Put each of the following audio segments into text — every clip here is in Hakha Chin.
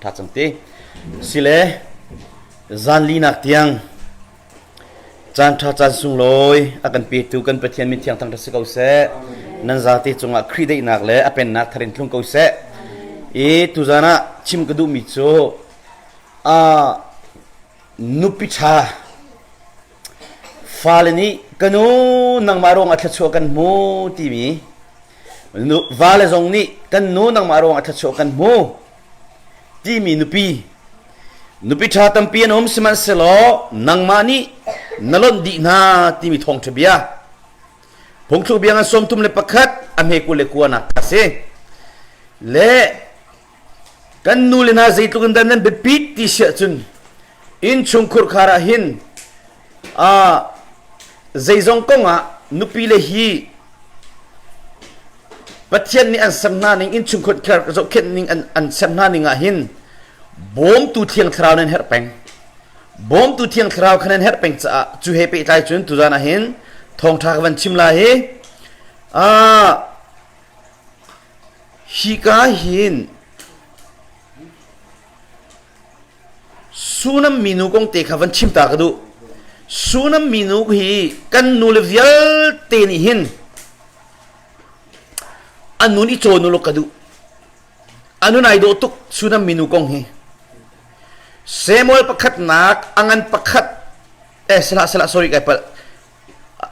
Ṭha cang ti. Sile zan linak tiang caan ṭha caan sunglawi a kan petu kan Pathian min thiang thangṭhat si ko seh. Nan zate cungah Khrih daihnak le a pennak thar in tlung ko seh. I tuzan ah chim ka duhmi cu uh, nupi ṭha fale nih ka nu nangmah ruangah thluachuah kan hmu timi vale zong nih kan nu nangmah ruangah thluachuah kan hmu timi nupi nupi ṭha tampi an um sihmanhsehlaw nangmah nih na lonh dih hna timi thawngṭha bia phungthluk bia ngan 31 a hme 29 a si le kan nu le hna zeitluk in dah nan biapit ti siah cun innchungkhur khar ah hin zeizong kong ah nupi le hi Pathian nih an ser hna ning innchungkhur zohkhenh ning an, an ser hna ning ah hin bawmtu thiang thlarau nan herh peng bawmtu thiang thlarau kha nan herh peng caah cu he pehtlai cun tuzan ah hin thawngṭha ka van chim lai hi hika hin Sunam minu kong te kha van chim ta ka duh. Sunam minu hi kan nule vialte nih hin a nun i cawn u law ka duh. A nun ai dawh tuk Sunam minu kong hi. Samuel pakhatnak a ngan pakhat eh salah salah sorry kai palh.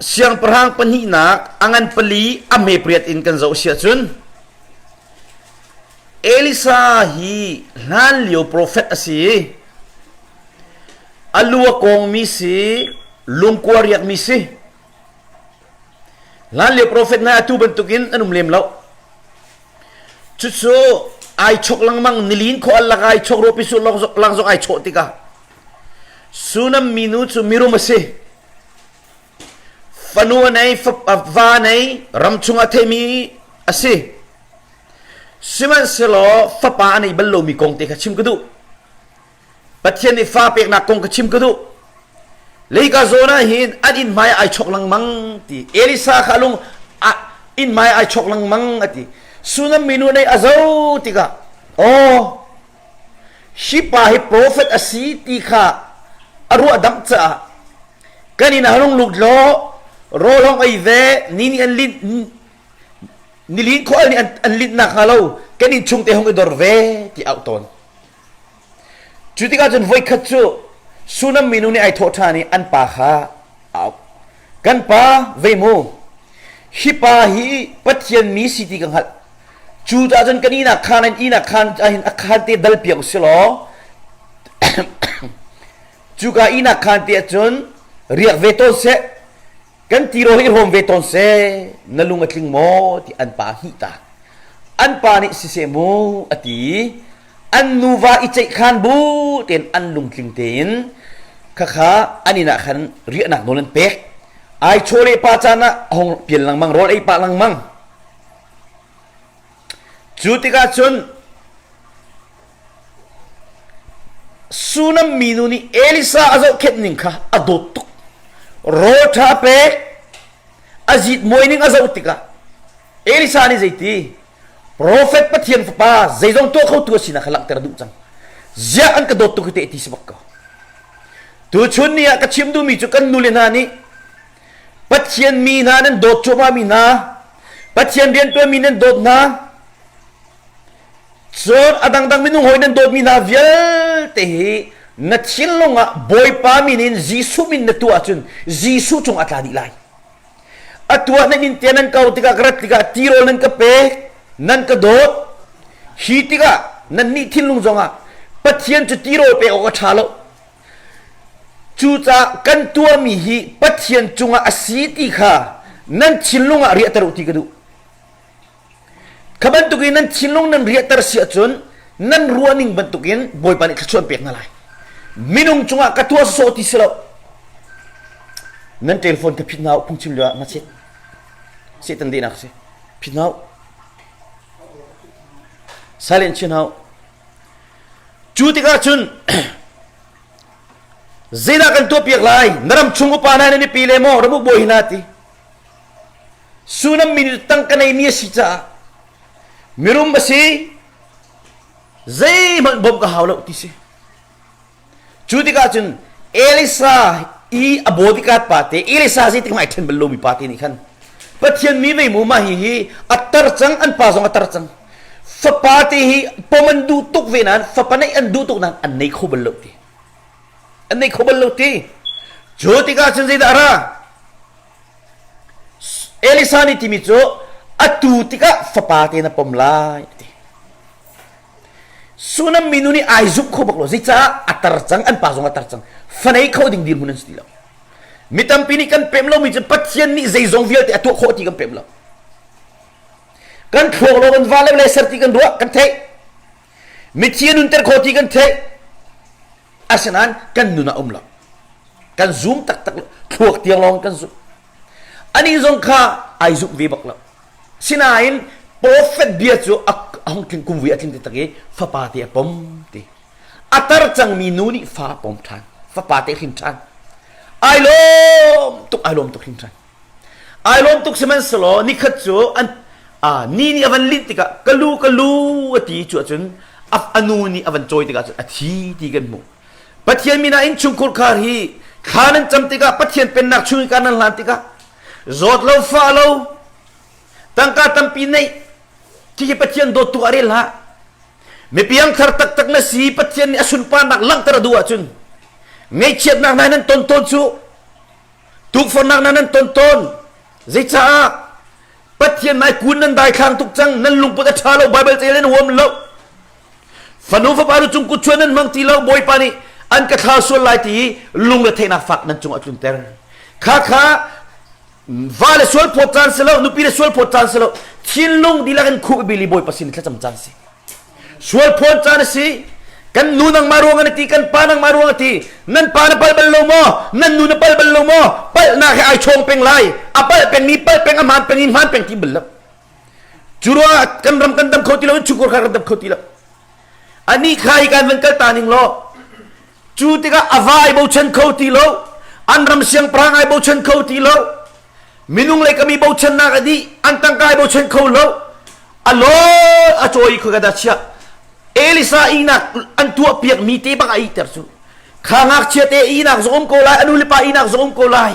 Siangpahrang pahnihnak a ngan pali a hme pariat in kan zoh siah cun Elisa hi hlanlio profet a si i a lu a kawngmi si, lungkua riakmi si. Hlanlio profet hna atu bantukin an um lem lo. Cucu ai chok lengmang nilin khua al lak ai chok ruapi su lang zong ai chawh tikah Sunam minu cu mirum a si. Fanu a nei, va a nei, ram chungah theimi a si. Sihmanhsehlaw fapa a nei bal lomi kong te kha chim ka duh. Pathian nih fa peknak kong ka chim ka duh. Leika zawn ah hin an inn hmai ai chok lengmang ti. Elisa kha lung a inn hmai ai chok lengmang a ti. Sunam minu nei a zo tikah aw hi pa hi profet a si ti kha a ruah damh caah kan inn ah rung lut law rawl hong ei ve ni nih an linh nilin khual nih an linh nakhnga lo kan inn chung te hong i dor ve ti auh tawn cu tikah cun voikhat cu Sunam minu nih ai thawh ṭhan i an pa kha au kan pa vei mu hi pa hi Pathian mi si ti ka hngalh cu cah cun kan ihnak khaan in ihnak khaan ahhin a khaan te dal piak usih law cuka ihnak khaan te ahcun riak ve tawn seh kan tirawl hi hrawm ve tawn seh na lung a tling maw ti an pa hnih ta an pa nih siseh mu a ti an nuva i ceihkhan bu tein an lungtling tein khakha an inn ah khan riahnak nawl an pek ai chawleh pa caan ah hong pial lengmang rawl ei pah lengmang Cu tikah cun Sunam minu nih Elisa a zohkhenh ning kha a dawt tuk. Rawl ṭha pek, a zitmuai ning a zoh tikah Elisa nih zeiti profet Pathian fapa zeizong tuah khotu a sinak kha langhter a duh cang. Ziah an ka dawt tuk hi teh ti si bak ko. Tuchun ni ah ka chim duhmi cu kan nule hna nih Pathian mi hna nan dawt cuahmah mi hna, Pathian rianṭuanmi nan dawt hna, cun a dangdang minung hawi nan dawtmi hna vialte hi na thinlung ah Bawipa min in Jesuh min na tuah ahcun Jesuh cung a tla dih lai. Atu ah nan inn te nan kau tikah ka rat tikah tirawl nan ka pek, nan ka dawt. Hi tikah nannih thinlung zongah Pathian cu tirawl pek awk a ṭha lo. Cucaah kan tuahmi hi Pathian cungah a si ti kha nan thinlung ah riahter u ti ka duh. Kha bantukin nan thinlung nan riahter si ahcun nan ruahning bantukin Bawipa nih thluachuah an pek hna lai. Minung cungah ka tuah sawh ti si lo. Nan telephone ka phit hna u phungchim lio ah ngachet. Satan dehnak si. Phit hna u. Silent chin hna u. Cu tikah cun zeidah kan tuahpiak lai? Na ram chung upa hna nan i pe le maw ramuk bawi hna ti. Sunam mi nih tangka neimi a si caah mirum a si. Zeihmanh bawmh ka hau lo ti si. Cu tikah cun Elisa i a bodyguard pa te Elisa zeitik hmanh ai ṭhen bal lomi pa te nih khan Pathian mi vei mu mah hi hi a tar cang an pa zong a tar cang fapa te hi pom an duh tuk ve nain fapa neih an duh tuk nain an nei kho bal lo ti an nei kho bal lo ti cu tikah cun zeidah a ra Elisa nih timi cu atu tikah fapa te na pom lai ti Sunam minu nih ai zumh kho bak lo. Zeicah a tar cang, an pa zong a tar cang. Fanei kho ding dirhmun an si ti lo. Mi tampi nih kan pem lomi cu Pathian nih zeizong vialte a tuah khawh ti kan pem lo. Kan thluak lo kan va le le ser ti kan ruah, kan theih. Mithi a nunter khawh ti kan theih. Asinain kan nun ah um lo. Kan zum taktak lo. Thluak tiang lawng kan zumh. Anih zong kha ai zumh ve bak lo. Sinain profet bia cu a hung tling kum vui a tling taktak i fapa te a pom ti. A tar cangmi nu nih fa a pom ṭhan. Fapa te hrin ṭhan. Ai lawm tuk, ai lawm tuk hrin ṭhan. Ai lawm tuk sihmanhsehlaw nikhat cu an a ni nih a van linh tikah ka lu ka lu a ti cu ahcun a nu nih a van cawi tikah cun a thi ti kan hmuh. Pathian min ah innchungkhur khar hi thla nan cam tikah Pathian pennak chung i kar nan hlan tikah zawt lo fah lo tangka tampi neih khi Pathian dawttu ah rel hlah mi piangthar taktak na si Pathian nih a sunparnak langhter a duh ahcun ngaihchiatnak hna nan ton tawn cu tukforhnak hna nan ton tawn zeicaah Pathian nai kun nan daithlang tuk cang nan lungput a ṭha lo Bible ca nan huam lo fanu fapa nu cung kut chuan nan hmang ti lo Bawipa nih an ka thla sual lai ti lungretheihnak fak nan cung a tlunter kha kha va le sual phawt caan si lo nupi le sual phawt caan si lo thinlung dihlak in khuh bili Bawipa sin thlacam caan si sual phawt caan a si kan nu nangmah ruang an ti kan pa nangmah ruang a ti nan pa na pal bal lo maw nan nu na pal bal lo maw palhnak he ai chawng peng lai a palh peng mi palh peng a hmaan peng i hmaan peng ti bal lo Cu ruangah kan ram kan dam kho ti lo, chungkhar kha kan dam kho ti lo. Anih kha hi kan van kal ta ning law, cu tikah a va ai bochan kho ti lo, an ram siangpahrang ai bochan kho ti lo, minung le kami bochannak a dih, an tangka ai bochan kho lo, a law a cawi kho ka dah chiah. Elisa ihnak an tuah piak mi te bak a ihter cu. Kha ngakchia te ihnak zong um ko lai, a nu le pa ihnak zong um ko lai.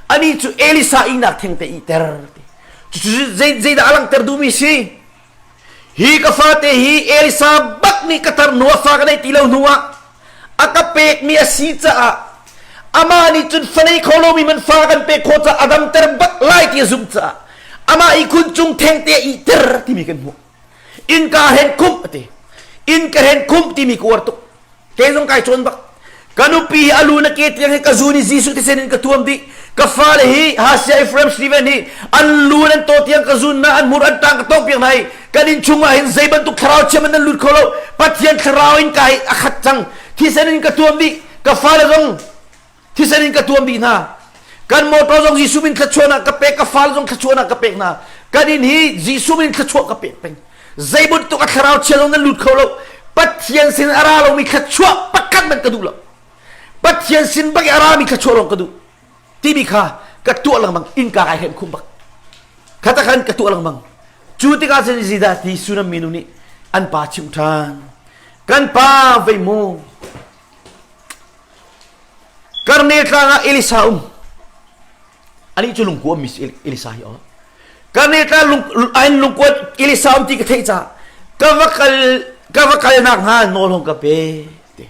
Ani cu Elisa ihnak theng te ihter. Cucu zeidah a langhter duhmi si? Hi ka fate hi Elisa bak nih ka tar hnu ah fa ka neih ti lo hnu ah a ka pekmi a si caah amah nih cun fa nei kho lomi man fa kan pek khawh caah a damter bak lai ti a zumh caah amah ihkhun cung thengte a ihter timi kan hmuh. Innka hen khumh a ti. Innka hen khumh timi ka uar tuk. Kei zong kai cawn bak. Ka nupi hi a lu na ke tiang hi ka zun i Jesuh thisen in ka tuam dih. Ka fale hi Hasia Ephraim Stephen hi an lu nan taw tiang ka zun na an hmur an tang ka tawng piak hna i kan inn chung ah hin zei bantuk thlarau chiam in nan lut kho lo. Pathian thlarau in ka hi a khat cang. Thisen in ka tuam dih. Ka fale zong thisen in ka tuam dih hna. Kan motor zong Jesuh min thluachuahnak ka pek, ka fale zong thluachuahnak ka pek hna. Kan inn hi Jesuh min thluachuah ka pek peng. Zei bantuk a thlarau chia zong nan lut kho lo. Pathian sin a ra lomi thluachuah pakhat hmanh ka duh lo. Pathian sin bak i a rami thluachuah lawng ka duh. Timi kha ka tuah lengmang innka kai hen khum bak. Kha khan ka tuah lengmang. Cu tikah cun Zidah ti Sunam minu nih an pa chimh ṭhan. Kan pa vei mu. Karnel tlang ah Elisa um. Anih cu lungkua mi Elisa hi aw. Karnel tlang lung ain lungkua Elisa um ti ka theih caah ka va kal ka va kal nak hnga nawl hong ka pe ti.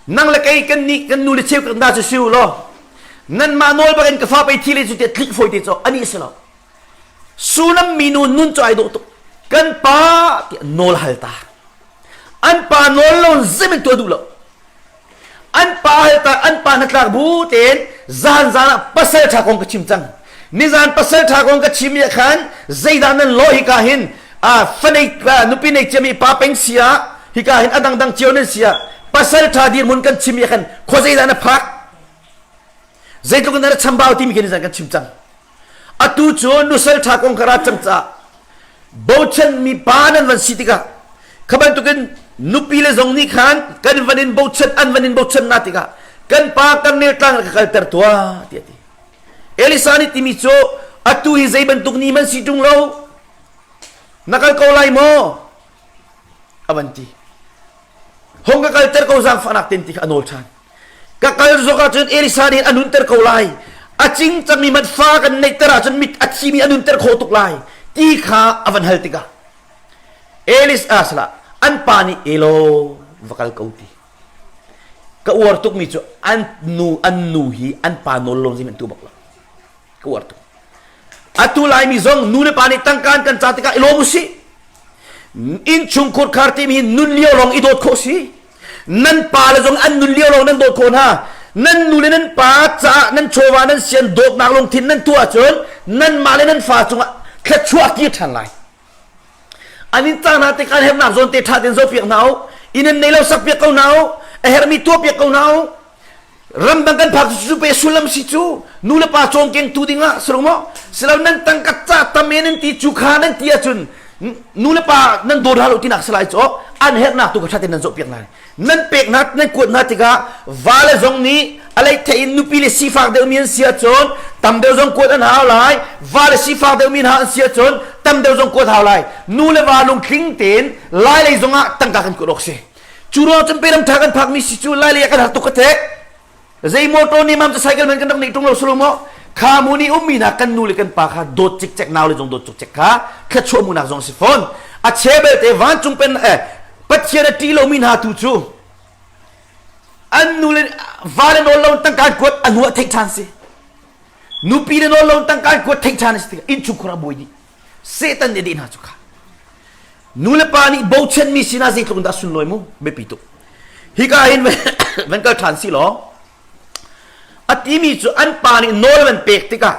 Nang le kei kan nih kan nu le cheu kan da cu siu law nan mah nawl bak in ka fa pei thi le cu te tlik foi te cho ani si lo. Sunam mi nu nun cu ai dawh tuk. Kan pa ti nawl hal ta. An pa nawl lo zemin tuah duh lo. An pa hal ta an pa hnatlak bu tein zan zan ah pasal ṭha kong ka chim cang. Nizan pasal ṭha kong ka chim ah khan zeidah nan lawh hika hin a fanei nupi nei ciami pa peng si ah hika hin a dangdang cio nan si ah pasal ṭha dirhmun kan chim ah khan khua zeidah na phak zeitluk in na chambau timi khi nizan kan chim cang. Atu cu nusal ṭha kong kha ra cang caah bochanmi pa nan van si tikah kha bantukin nupi le zong nih khan kan van in bochan an van in bochan na tikah kan pa kan tlang ka kalter tuah tiah ti. Elisa nih timi cu atu hi zei bantuk ni man si ṭung lo na kal ko lai maw? A van ti. Hong ka kalter ko zaangfahnak ten ti kha a nawl ṭhan. Ka kal zok ahcun Elisa nih a nunter ko lai. A cing cangmi hmanh fa kan neihter ahcun mit a thimi a nunter khawh tuk lai ti kha a van hal tikah Elis ah salah an pa nih elo va kal ko ti. Ka uar tukmi cu an nu an nu hi an pa nawl lo zeihmanh tu bak lo. Ka uar tuk. Atu Laimi zong nu le pa nih tangka an kan ca tikah i lawm usih. Innchungkhur khar timi hi nun lio lawng i dawt khawh si. Nan pa le zong an nun lio lawng nan dawt khawh hna. Nan nu le nan pa caah nan chawva nan sian dawtnak lungthin nan tuah ahcun nanmah le nan fa cungah thluachuah kir ṭhan lai. An in ca hna tikah hernak zawn te ṭha tein zohpiak hna u. Inn an nei lo sakpiak ko hna u. A herhmi tuahpiak ko hna u. Ramdang kan phak cu pe sullam si cu nu le pa cawmkeng tu dingah si lo maw? Silo nan tangka ca tam e nan ti cu kha nan ti ahcun nu le pa nan dawt hna lo tinak si lai cu an herhnak tu kha ṭha tein nan zohpiak hna. Nan pek hna nan kuat hna tikah vale zong nih a lei theih in nupi le sifak deuhmi an si ahcun tam deuh zong kuat an hau lai. Va le sifak deuhmi hna an si ahcun tam deuh zong kuat hau lai. Nu le va lungtling tein lai lei zongah tangka kan kuat awk si. Cu ruang cun peram tha kan phakmi si cu lai lei ah kan har tuk ka thek. Zei motor nih mam cu cycle man kan rak neih ṭung lo sulu maw? Kha mu nih ummi hna kan nu le kan pa kha dawt cikcek nau le zong dawt cikcek kha thluachuah munak zong si fawn. A che belte vancung pen eh, Pathian a ṭih lomi hna tu cu an nu le va le nawl lo tangka an kuat a hnu ah theih ṭhan si. Nupi le nawl lo tangka an kuat theih ṭhan si tikah innchungkhur a buai dih. Satan nih a deh hna cu kha. Nu le pa nih bochanmi sinah zeitluk in dah sunlawi mu biapi tuk. Hika hin van kal ṭhan si law a timi cu an pa nih nawl van pek tikah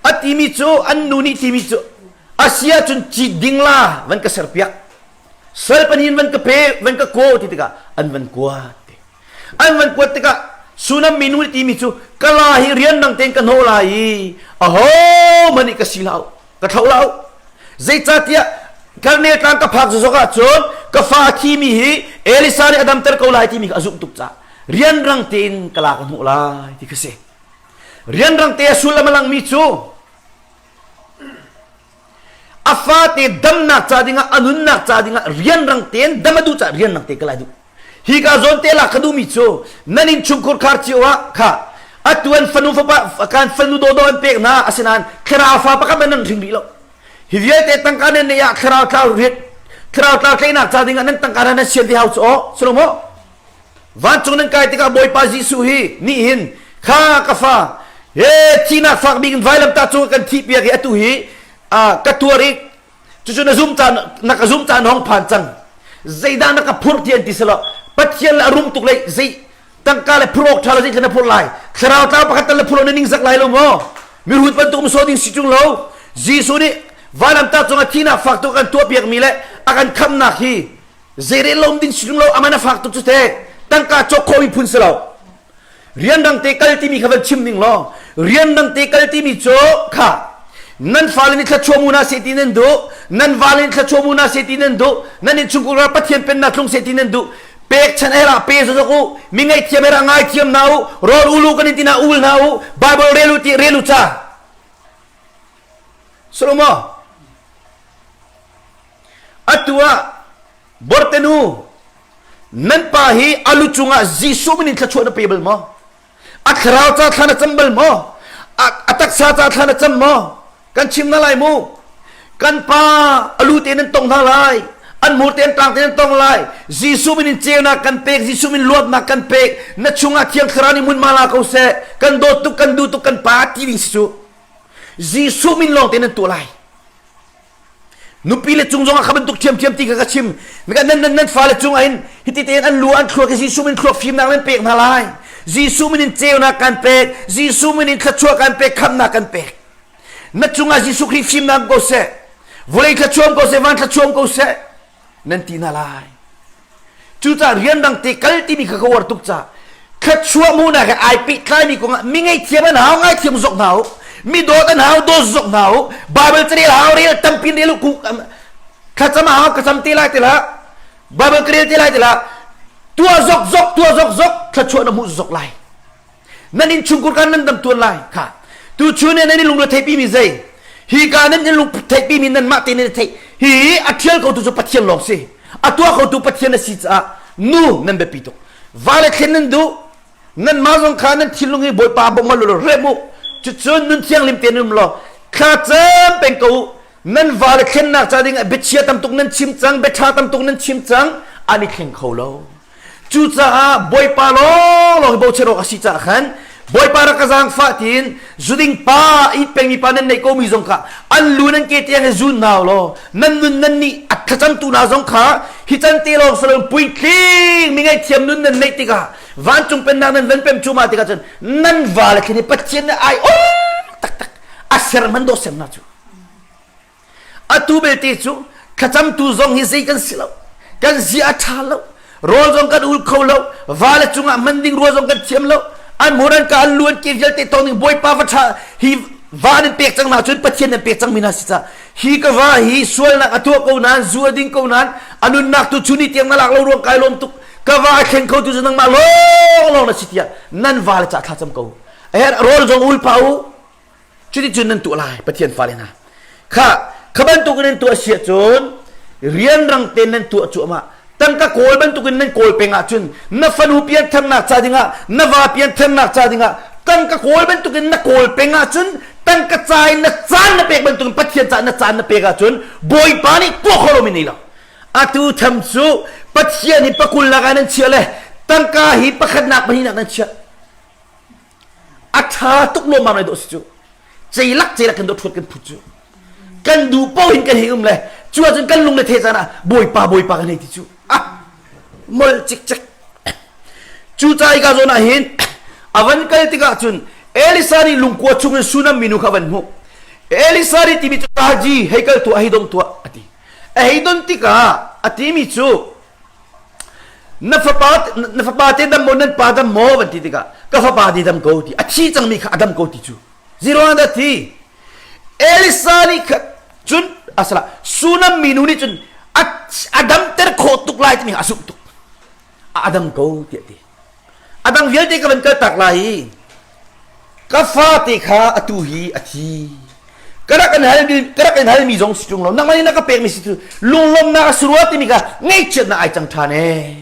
a timi cu an nu nih timi cu a si ahcun cit ding la van ka serpiak sal panin van ka pe van ka kaw ti tikah an van kuat te an van kuat tikah Sunam minu nih timi cu kala hi rian dang tein ka hnawh lai i aho hmanh nih ka si hlah ka thlo lo zeicahtiah Karnel tlang ka phak zok ahcun ka fa a thimi hi Elisa nih a damter ko lai timi kha a zumh tuk caah rianrang tein ka la ka hmuh lai ti kha si rianrang te a sullam a langmi cu a fate damnak ca dingah a nunnak ca dingah rianrang tein dam a duh caah rianrang te ka lai duh Hi ka zawn te lak ka duhmi cu nan innchungkhur khar cio ah kha atu an fanu fapa kan fanu dawdawh an pek hna asinain thlarau fa pakhat nan hring rih lo. Hi vialte tangka nan neih ah thlarau tlau riat thlarau tlau tleinak ca dingah nan tangka nan sian ti hau cu aw silo maw? Vancung nan kai tikah Bawipa Jesuh hi nih hin kha ka fa he thihnak fak bik in vailamtah cung kan thih piak i atu hi ka tuar i Cucu na zum caan na ka zum caan hong phan cang. Zeidah na ka phurh ti an ti selaw Pathian le a rum tuk le zei tangka le phurh awk ṭha lo zei na phurh lai. Thlarau tlau pakhat tal na phurh na ning zak lai lo maw? Mihrut bantuk um sawh ding si ṭung lo. Jesuh nih vailamtah cungah thihnak fak tuk kan tuahpiakmi le a kan khamnak hi zeirel lo um ding si ṭung lo aman a fak tuk cu te tangka cawk khawhmi phun si lo. Rianrang te kal timi kha van chim ning law rianrang te kal timi cu kha nan fale nih thluachuah mu hna seh ti nan duh nan vale nih thluachuah mu hna seh ti nan duh nan innchungkhar ah Pathian pennak tlung seh ti nan duh pekchanh herah pe zokzok u mi ngaihthiam herah ngaithiam hna u rawl ul u kan in ti hna ul hna u Bible rel u ti rel u ca Salomo atu ah bortenu Nan pa hi a lu cungah Jesuh min in thluachuah na pe bal maw? A thlarau ca thla na cam bal maw? A taksa ca thla na cam maw? Kan chim hna lai mu. Kan pa a lu te nan tong hna lai. An hmur te an tlang te nan tong lai. Jesuh min in ceunak kan pek, Jesuh min luatnak kan pek. Na chungah Thiang Thlarau nih hmunhma la ko seh. Kan dawt tuk, kan duh tuk, kan pa ti ding si cu. Jesuh min lawng te nan tuah lai. Nupi le cung zongah kha bantuk ṭhiamṭhiam ti kha ka chim. Nan, nan, nan fale cungah hin hiti tein an lu an thluak i Jesuh min thluak fimnak nan pek hna lai. Jesuh min in ceunak kan pek. Jesuh min in thluachuah kan pek, khamhnak kan pek. Na cungah Jesuh Khrih fimnak ko seh. Vawlei thluachuam ko seh, van thluachuam ko seh. Nan ti hna lai. Cucaah rianrang te kal timi kha ka uar tuk caah thluachuah hmuhnak he ai pehtlaimi kongah mi ngaihthiam an hau ngaithiam zok hna u mi dawt an hau dawt zok hna u Bible carel hau rel tampi rel u thlacam a hau ka cam te lai te lah Bible ka rel te lai te lah tuah zok zok tuah zok zok thluachuah na hmuh zok lai Nan innchungkhur kha nan dam tuan lai kha. Tuchun nan i lungre theihpi mi zei? Hi ka nan in lung theihpi mi nanmah te nan i theih. Hi a ṭhial kotu cu Pathian lawng si. A tuah kotu Pathian a si caah. Nu nan biapi tuk. Va le thlen nan duh. Nanmah zong kha nan thinlung hi Bawipa bawmh law rem u. Cucun nun thianghlim tein um law thla cam peng ko u. Nan va le thlennak ca ding ah biachia tam tuk nan chim cang, biaṭha tam tuk nan chim cang, an i thleng kho lo. Cucaah Bawipa lawnglawng hi bochan awk a si caah khan Bawipa rak ka zaangfah tiin zuding pa it pengmi pa nan neih komi zong kha an lu nan ke tiang hi zun hna u law nan nun nan nih a thlacamtu hna zong kha hi can te lawng si loin puitling mi ngaihthiam nun nan neih tikah vancung pennak nan van pem cuahmah tikah cun nan vale khin hi Pathian nih ai ol taktak a ser hman dawh ser hna cu. Atu belte cu thlacamtu zong hi zei kan si lo. Kan zia a ṭha lo. Rawl zong kan ul kho lo. Vale cungah hman ding rua zong kan thiam lo. An hmur an ka an lu an ke vialte tong ding Bawipa va ṭha hi va nan pek cang hna cun Pathian nan pek cangmi hna si ca hi ka va hi sualnak a tuah ko nain zu a ding ko nain a nunnak tu cu ni tiang na lak lo ruang kai lawm tuk ka va a thleng kho tu cu nangmah lawnglawng na si tiah nan va le ca thla cam ko a rawl zong ul pa u Cuticun nan tuah lai Pathian fale hna. Kha kha bantukin nan tuah si ahcun rianrang tein nan tuah cuahmah. Tangka kawl bantukin nan kawl peng ahcun na fanu piantharnak ca dingah na va piantharnak ca dingah tangka kawl bantukin na kawl peng ahcun tangka ca in na caan na pek bantukin Pathian ca na caan na pek ahcun Bawipa nih tuah kho lomi nei lo. Atu tham cu Pathian hi pakul lakah nan chiah le tangka hi pakhatnak pahnihnak nan chiah. A ṭha tuk lawmmam lai dawh si cu. Ceilak ceilak kan dawh ṭhuat kan phut cu. Kan duh paoh in kan hei um le cu ahcun kan lung le the caan ah Bawipa Bawipa kan hei ti cu. Ah mol cikcek. Cu ca hika zawn ah hin a van kal tikah cun Elisa nih lungkua chungin Sunam minu kha a van hmuh. Elisa nih timi cu Taji hei kal tuah hei dong tuah a ti. A hei don tikah a timi cu Na fapa na fapa te dam maw nan pa dam maw van ti tikah ka fapa te dam ko ti a thi cangmi kha a dam ko ti cu zero ah dah thi Elisa nih kha cun asala Sunam minu nih cun a a damter khawh tuk lai timi a zumh tuk a dam ko tiah ti A dang vialte ka van kaltak lai i ka fate kha atu hi a thi. Ka rak in halmi ka rak in halmi zong si ṭung lo. Nangmah nih na ka pekmi si cu lunglawmhnak a si rua timi kha ngaihchiatnak ai cang ṭhan ee.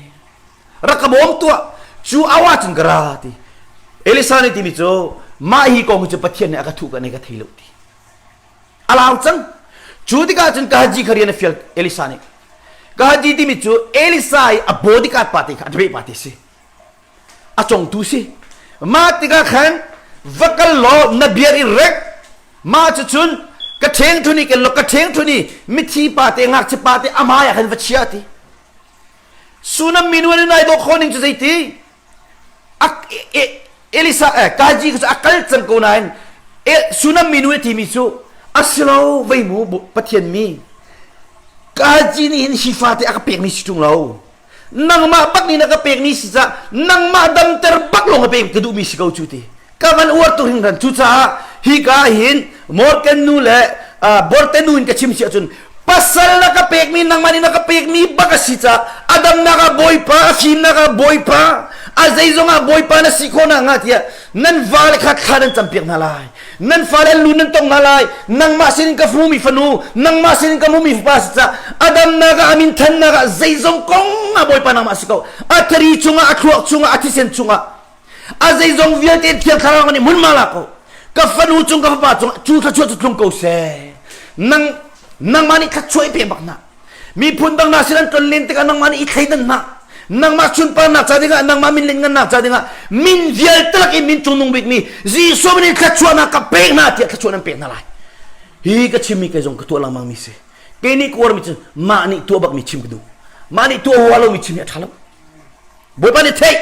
Rak ka bawm tuah. Cu au ahcun ka ra ti. Elisa nih timi cu mah hi kong hi cu Pathian nih a ka thuh ka nei ka thei lo ti. A lau cang. Cu tikah cun Gehazi kha rian a fial Elisa nih. Gehazi timi cu Elisa i a bodyguard pa te kha a debate pa te si. A congtu si. Mah tikah khan va kal law na biar i rek. Mah cucun ka ṭheng ṭhun i ken law ka ṭheng ṭhun i mithi pa te ngakchia pa te a hmai ah khan va chia ti. Sunam minu an ai dawh khawh ning cu zeiti? Elisa Kaji cu a kal cang ko nain Sunam minu a timi cu a si lo vei mu Pathian mi Kaji nih hin hi fate a ka pekmi si ṭung lo nangmah bak nih na ka pekmi si cah nangmah damter bak lawng a pek ka duhmi si ko cu ti ka van uar tuk hringhran cucaah hika hin Morgan nu le Borte nu in ka chim si ahcun pasal na ka pekmi nangmah nih na ka pekmi bak a si caah a damnak ah Bawipa a fimnak ah Bawipa a zeizong ah Bawipa na si khawh nakhnga tiah nan vale kha thla nan campiak hna lai nan fale an lu nan tong hna lai nangmah sinin ka hmumi fanu nangmah sinin ka hmumi fapa si caah a damnak ah a min thannak ah zeizong kong ah Bawipa nangmah si ko a thari chungah a thluak chungah a thisen chungah a zeizong vialte thiang thlarau nih hmunhma la ko ka fanu cung ka fapa cung cu thluachuah cu tlung ko seh nang nangmah nih thluachuah i pe bak hna miphun dang hna sin an ton len tikah nangmah nih i thleidan hna nangmah sunparnak ca dingah nangmah min lianngannak ca dingah min vialte lak in min cungnung bikmi Jesuh min in thluachuahnak ka pek hna tiah thluachuah nan pek hna lai hi ka chimmi kei zong ka tuah lengmang mi si kei nih ka uarmi cu mah nih tuah bakmi chim ka duh mah nih tuah hua lomi chim hi a ṭha lo Bawipa nih theih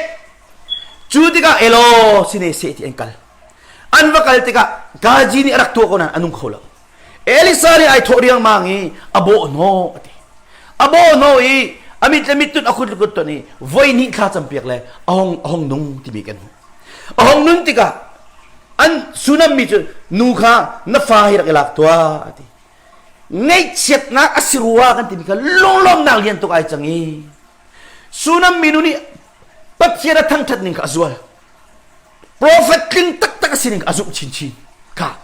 Cu tikah elaw sine seh ti an kal. An va kal tikah Gaji nih a rak tuah ko nain a nung kho lo. Elisa nih ai thawh riangmang i a bawh hnawh a ti. A bawh hnawh i a mit le mit tut a kut le kut ton i voi hnih thla campiak le a hong a hong nung timi kan hmuh. A hong nun tikah an Sunam mi cu nu kha na fa hi rak i lak tuah a ti. Ngaihchiatnak a si rua kan timi kha lunglawmnak lian tuk ai cang i Sunam minu nih Pathian a thangṭhat ning kha a zual. Profet tling taktak a si ning kha a zumh chinchin. Kha.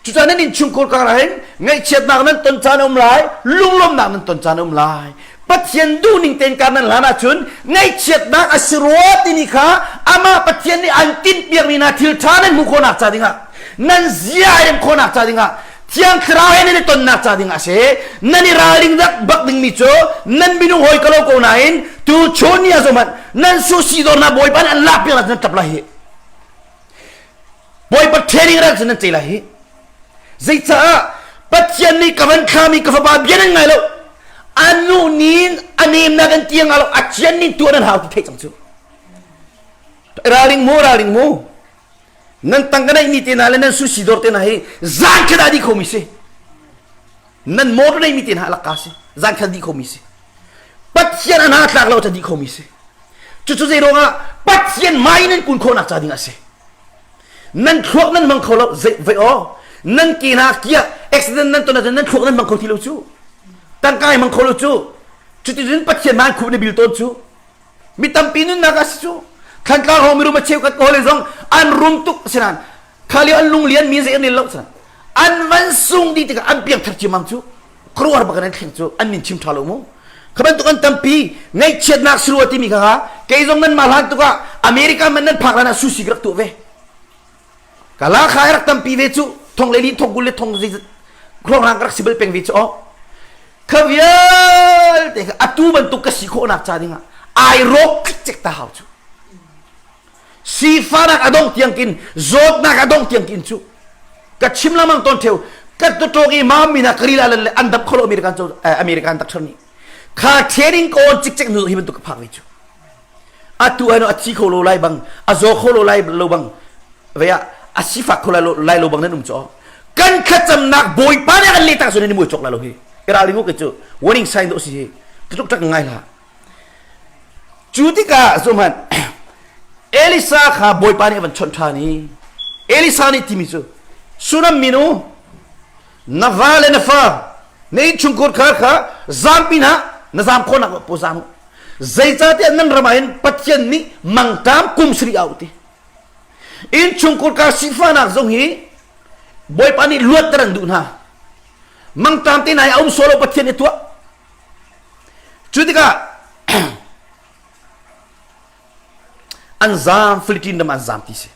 Cucaah nan innchungkhar kar ah hin ngaihchiatnak nan ton caan a um lai, lunglawmhnak nan ton caan a um lai. Pathian duhning tein kar nan hlan ahcun ngaihchiatnak a si rua timi kha amah Pathian nih an tinhpiakmi hna thil ṭha nan hmuh khawhnak ca dingah nan zia a rem khawhnak ca dingah Thiang Thlarau he nan i tonnak ca dingah a si. Nan i ralring bak dingmi cu nan minung hawi ka lo ko nain tu chun ni ah zohhmanh nan susi dawr hna Bawipa nih an lak piak nan ṭap lai hi. Bawipa training rak cun nan cei lai hi. Zeicaah Pathian nih ka van thlami ka fapa bia nan ngai lo. A nu nin a nemnak an tiang lo a cian nin tuah nan hau ti theih cang cu. Ralring mu ralring mu. Nan tangka neihmi te hna le nan sushi dawr te hna hi zan khat ah dih khomi si. Nan motor neihmi te hna alakka si. Zan khat dih khomi si. Pathian a hna tlak lo ca dih khomi si. Cucu zei ruangah Pathian mai nan kun khawhnak ca ding a si. Nan thluak nan hmang kho lo zei vai aw nan ke hna kia accident nan ton ahcun nan thluak nan hmang kho ti lo cu. Tangka hmang kho lo cu. Cuticun Pathian man khup na bil tawn cu. Mi tampi nunnak a si cu. Thlantlang hong mirum a cheukhat ka hawile zong an rum tuk sinan kha lio an lunglian mi zei an lo sinan an van sung dih tikah an piangthar ciammam cu khuaruahhar bak in an thleng cu an min chim ṭha lo mu kha bantuk an tampi ngaihchiatnak si rua timi kha kha kei zong nan mah hlan tukah America man nan phak hlan ah sushi ka rak tuah ve kala kha rak tampi ve cu thong le li thong 20 le thong zeizat khuaruahhar ka rak si bal peng ve cu aw Kha vialte kha atu bantuk ka si khawhnak ca dingah ai rawk cikcek ta hau cu. Sifahnak a dongh tiang kin zawtnak a dongh tiang kin cu ka chim lamang ton theu ka tuṭawk i mami na ka rila le an dap kholo American American doctor nih kha training ko cikcek nu hi bantuk ka phak ve cu. Atu ano a thi kho lo lai bang a zaw kho lo lai lo bang ve ah a sifak kho lai lo bang nan um cho kan thlacamnak bawipa nih kan leh tak cun ni mui chok la lo hi ralring ke cu warning sign do si hi tluk tak ngai la cu tikah zuman Elisa kha bawipa nih van chawnh ṭhan i Elisa nih timi cu Sunam minu na va le na fa na innchungkhar kha kha zampi hna na zam khawhnak po zam zeicahtiah nan ram ah hin Pathian nih mangṭam kum sarih au ti innchungkhar ka sifahnak zong hi Bawipa nih luatter an duh hna mangṭam te hna hi a um sawh lo Pathian nih tuah cu tikah an zaam Philippine ram an zaam ti si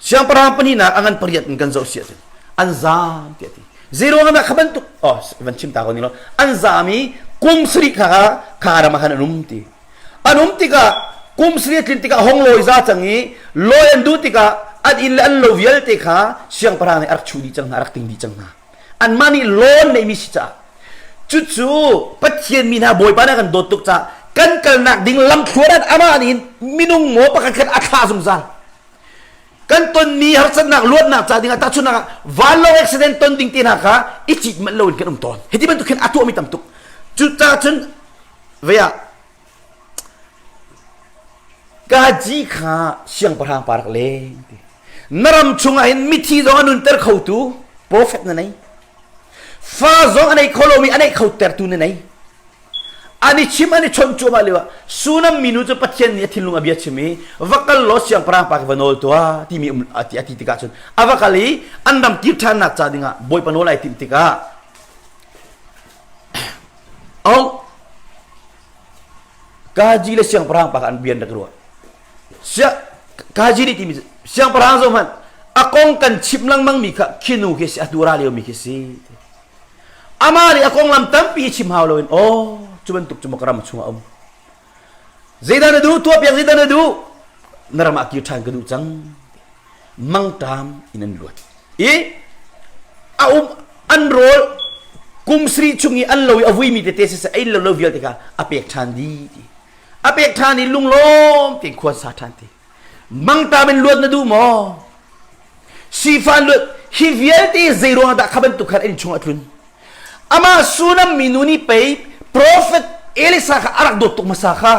Siangpahrang pahnihnak a ngan pariat in kan zoh si ahcun an zaam tiah ti. Zeiruang ah kha bantuk oh van chim ta ko ning law an zaam i kum sarih kha kha ram ah khan an um ti. An um tikah kum sarih a tlin tikah hong lawi za cang i lawi an duh tikah an inn le an lo vialte kha siangpahrang nih a rak chuh dih cang hna a rak ting dih cang hna. Anmah nih loan neihmi si caah cucu Pathian mi hna Bawipa nih a kan dawt tuk caah kan kalnak ding lamthluan ah amah nih minung maw pakhat khat a thlah zungzal. Kan tonmi harsatnak luatnak ca dingah tahchunhnak ah vanlawng accident ton ding te hna kha i cit manh loin kan um tawn. Hiti bantuk khin a tuahmi tam tuk. Cucaah cun vei ah Gaji kha siangpahrang pa rak leng ti. Na ram chungah hin mithi zong a nunter khotu profet na nei. Fa zong a nei kho lomi a neih kho tertu na nei. An i chim an i chawnh cuahmah lio ah Sunam minu cu Pathian nih a thinlung a bia chim i va kal law siangpahrang pa khi va nawl tuah timi um a ti a ti tikah cun a va kal i an ram kir ṭhannak ca dingah Bawipa nawl ai timh tikah Oh Kaji le siangpahrang pa kha an bian rak ruah. Sia Kaji nih timi siangpahrang zoh hmanh a kong kan chim lengmang mi kha khinu khi si a tura lio mi khi si. Amah nih a konglam tampi chim hau loin aw cu bantuk cu maw ka ram chungah um. Zeidah na duh tuah piak zeidah na duh na ram ah kir ṭhan ka duh cang. Mangṭam in an luat. I a um an rawl kum sarih chung i an lo i a vuimi tete siseh ei lo lo vialte kha a pek ṭhan dih ti. A pek ṭhan i lunglawm tein khua sa ṭhan ti. Mangṭam in luat na duh maw? Sifan luat hi vialte zei ruangah dah kha bantuk khan an chung a tlun? Amah Sunam minu nih pei profet Elisa kha a rak dawt tuk hmasa kha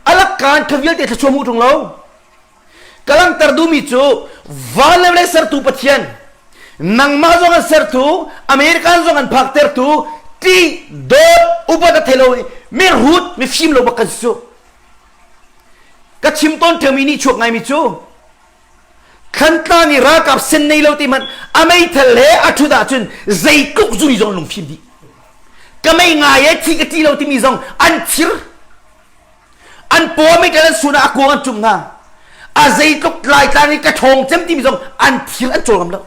a lakkaan kha vialte thluachuah hmuh ṭung lo. Ka langhter duhmi cu van le vawlei sertu Pathian nangmah zong an sertu American zong an phaktertu ti dawt upat a thei lo mirhut mifim lo bak kan si cu. Ka chim tawn ṭheumi nih chuak ngaimi cu Thlantlang i ralkap sen nei lo ti hmanh a meithal he a ṭhut ahcun zeitluk zuri zong lungfim dih. Ka mei ngai e thi ka ṭi lo timi zong an thir. An paw mei an sun ah a kuang an cumh hna. A zeitluk laitlang i ka ṭhawng cem timi zong an thir an cawl ngam lo.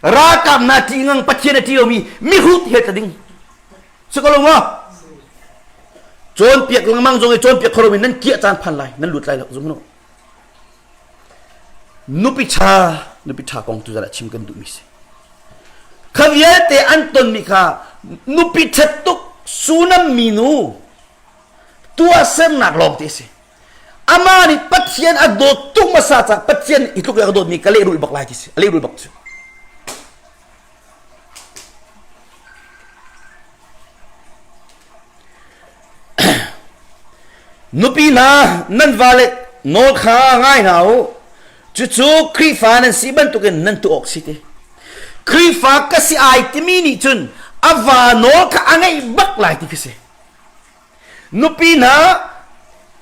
Ralkap na ṭih ngang Pathian a ṭih lomi mihrut he tla ding. Si ko lo maw? Cawnpiak lengmang zong i cawnpiak kho lomi nan kiah caan phan lai, nan lut lai lo zum hnu. Nupi ṭha, nupi ṭha kong tu zan ah chim kan duhmi si. Kha vialte an tonmi kha nupi ṭhat tuk Sunam minu tuahsernak lawng te si. Amah nih Pathian a dawt tuk hmasa caah Pathian hi tluk a dawtmi ka lehrulh bak lai ti si. A lehrulh bak cu. Nupi hna nan vale nawl kha ngai hna u. Cucu Khrihfa nan si bantukin nan tuah awk si ti. Khrihfa ka si ai timi nih cun a va nawl kha a ngeih bak lai ti khi si. Nupi hna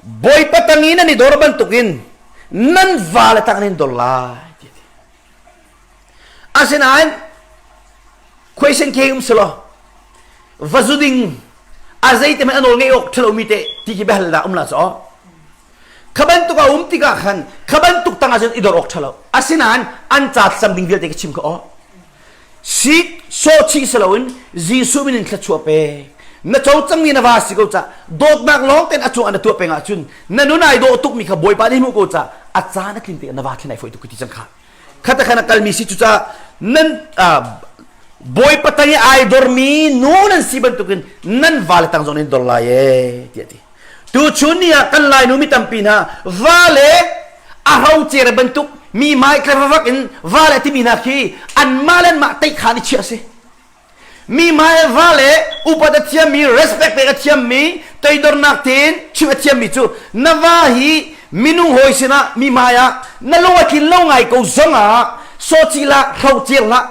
Bawipa tang i nan i dor bantukin nan vale tang nan dor lai ti a ti. Asinain khuaisen ke um selaw va zu ding a zeite hmanh a nawl ngeih awk ṭhalomi te ti khi biahal dah um la caw. Kha bantuk a um tikah khan kha bantuk tangah cun i dor awk ṭhalo. Asinain an ca thlacam ding vialte ka chim kha aw. Sik sawhchih si loin Jesuh min in thluachuah pe. Na co cangmi na va si ko ca dawtnak lawng tein a cung ah na tuah peng ahcun na nun ai dawh tukmi kha Bawipa nih hmuh ko ca a caan a tlin tikah na va thlen ai fawi tuk ti cang kha. Khata khan a kalmi si cucaah nan Bawipa tang i ai dormi nu nan si bantukin nan vale tang zong nan dor lai ee tiah ti. Tuchun ni ah kan Lainu mi tampi hna va le a rocer bantuk mi hmai tlarrak in va le timi hna khi anmah le anmah teih khan i chiah a si. Mi hmai va le upat a thiammi, respect pek a thiammi, toidornak tein chimh a thiammi cu na va hi minung hawi sinah mi hmai ah na lung a tlin lo ngai ko zong ah sawci hlah, hrocer hlah,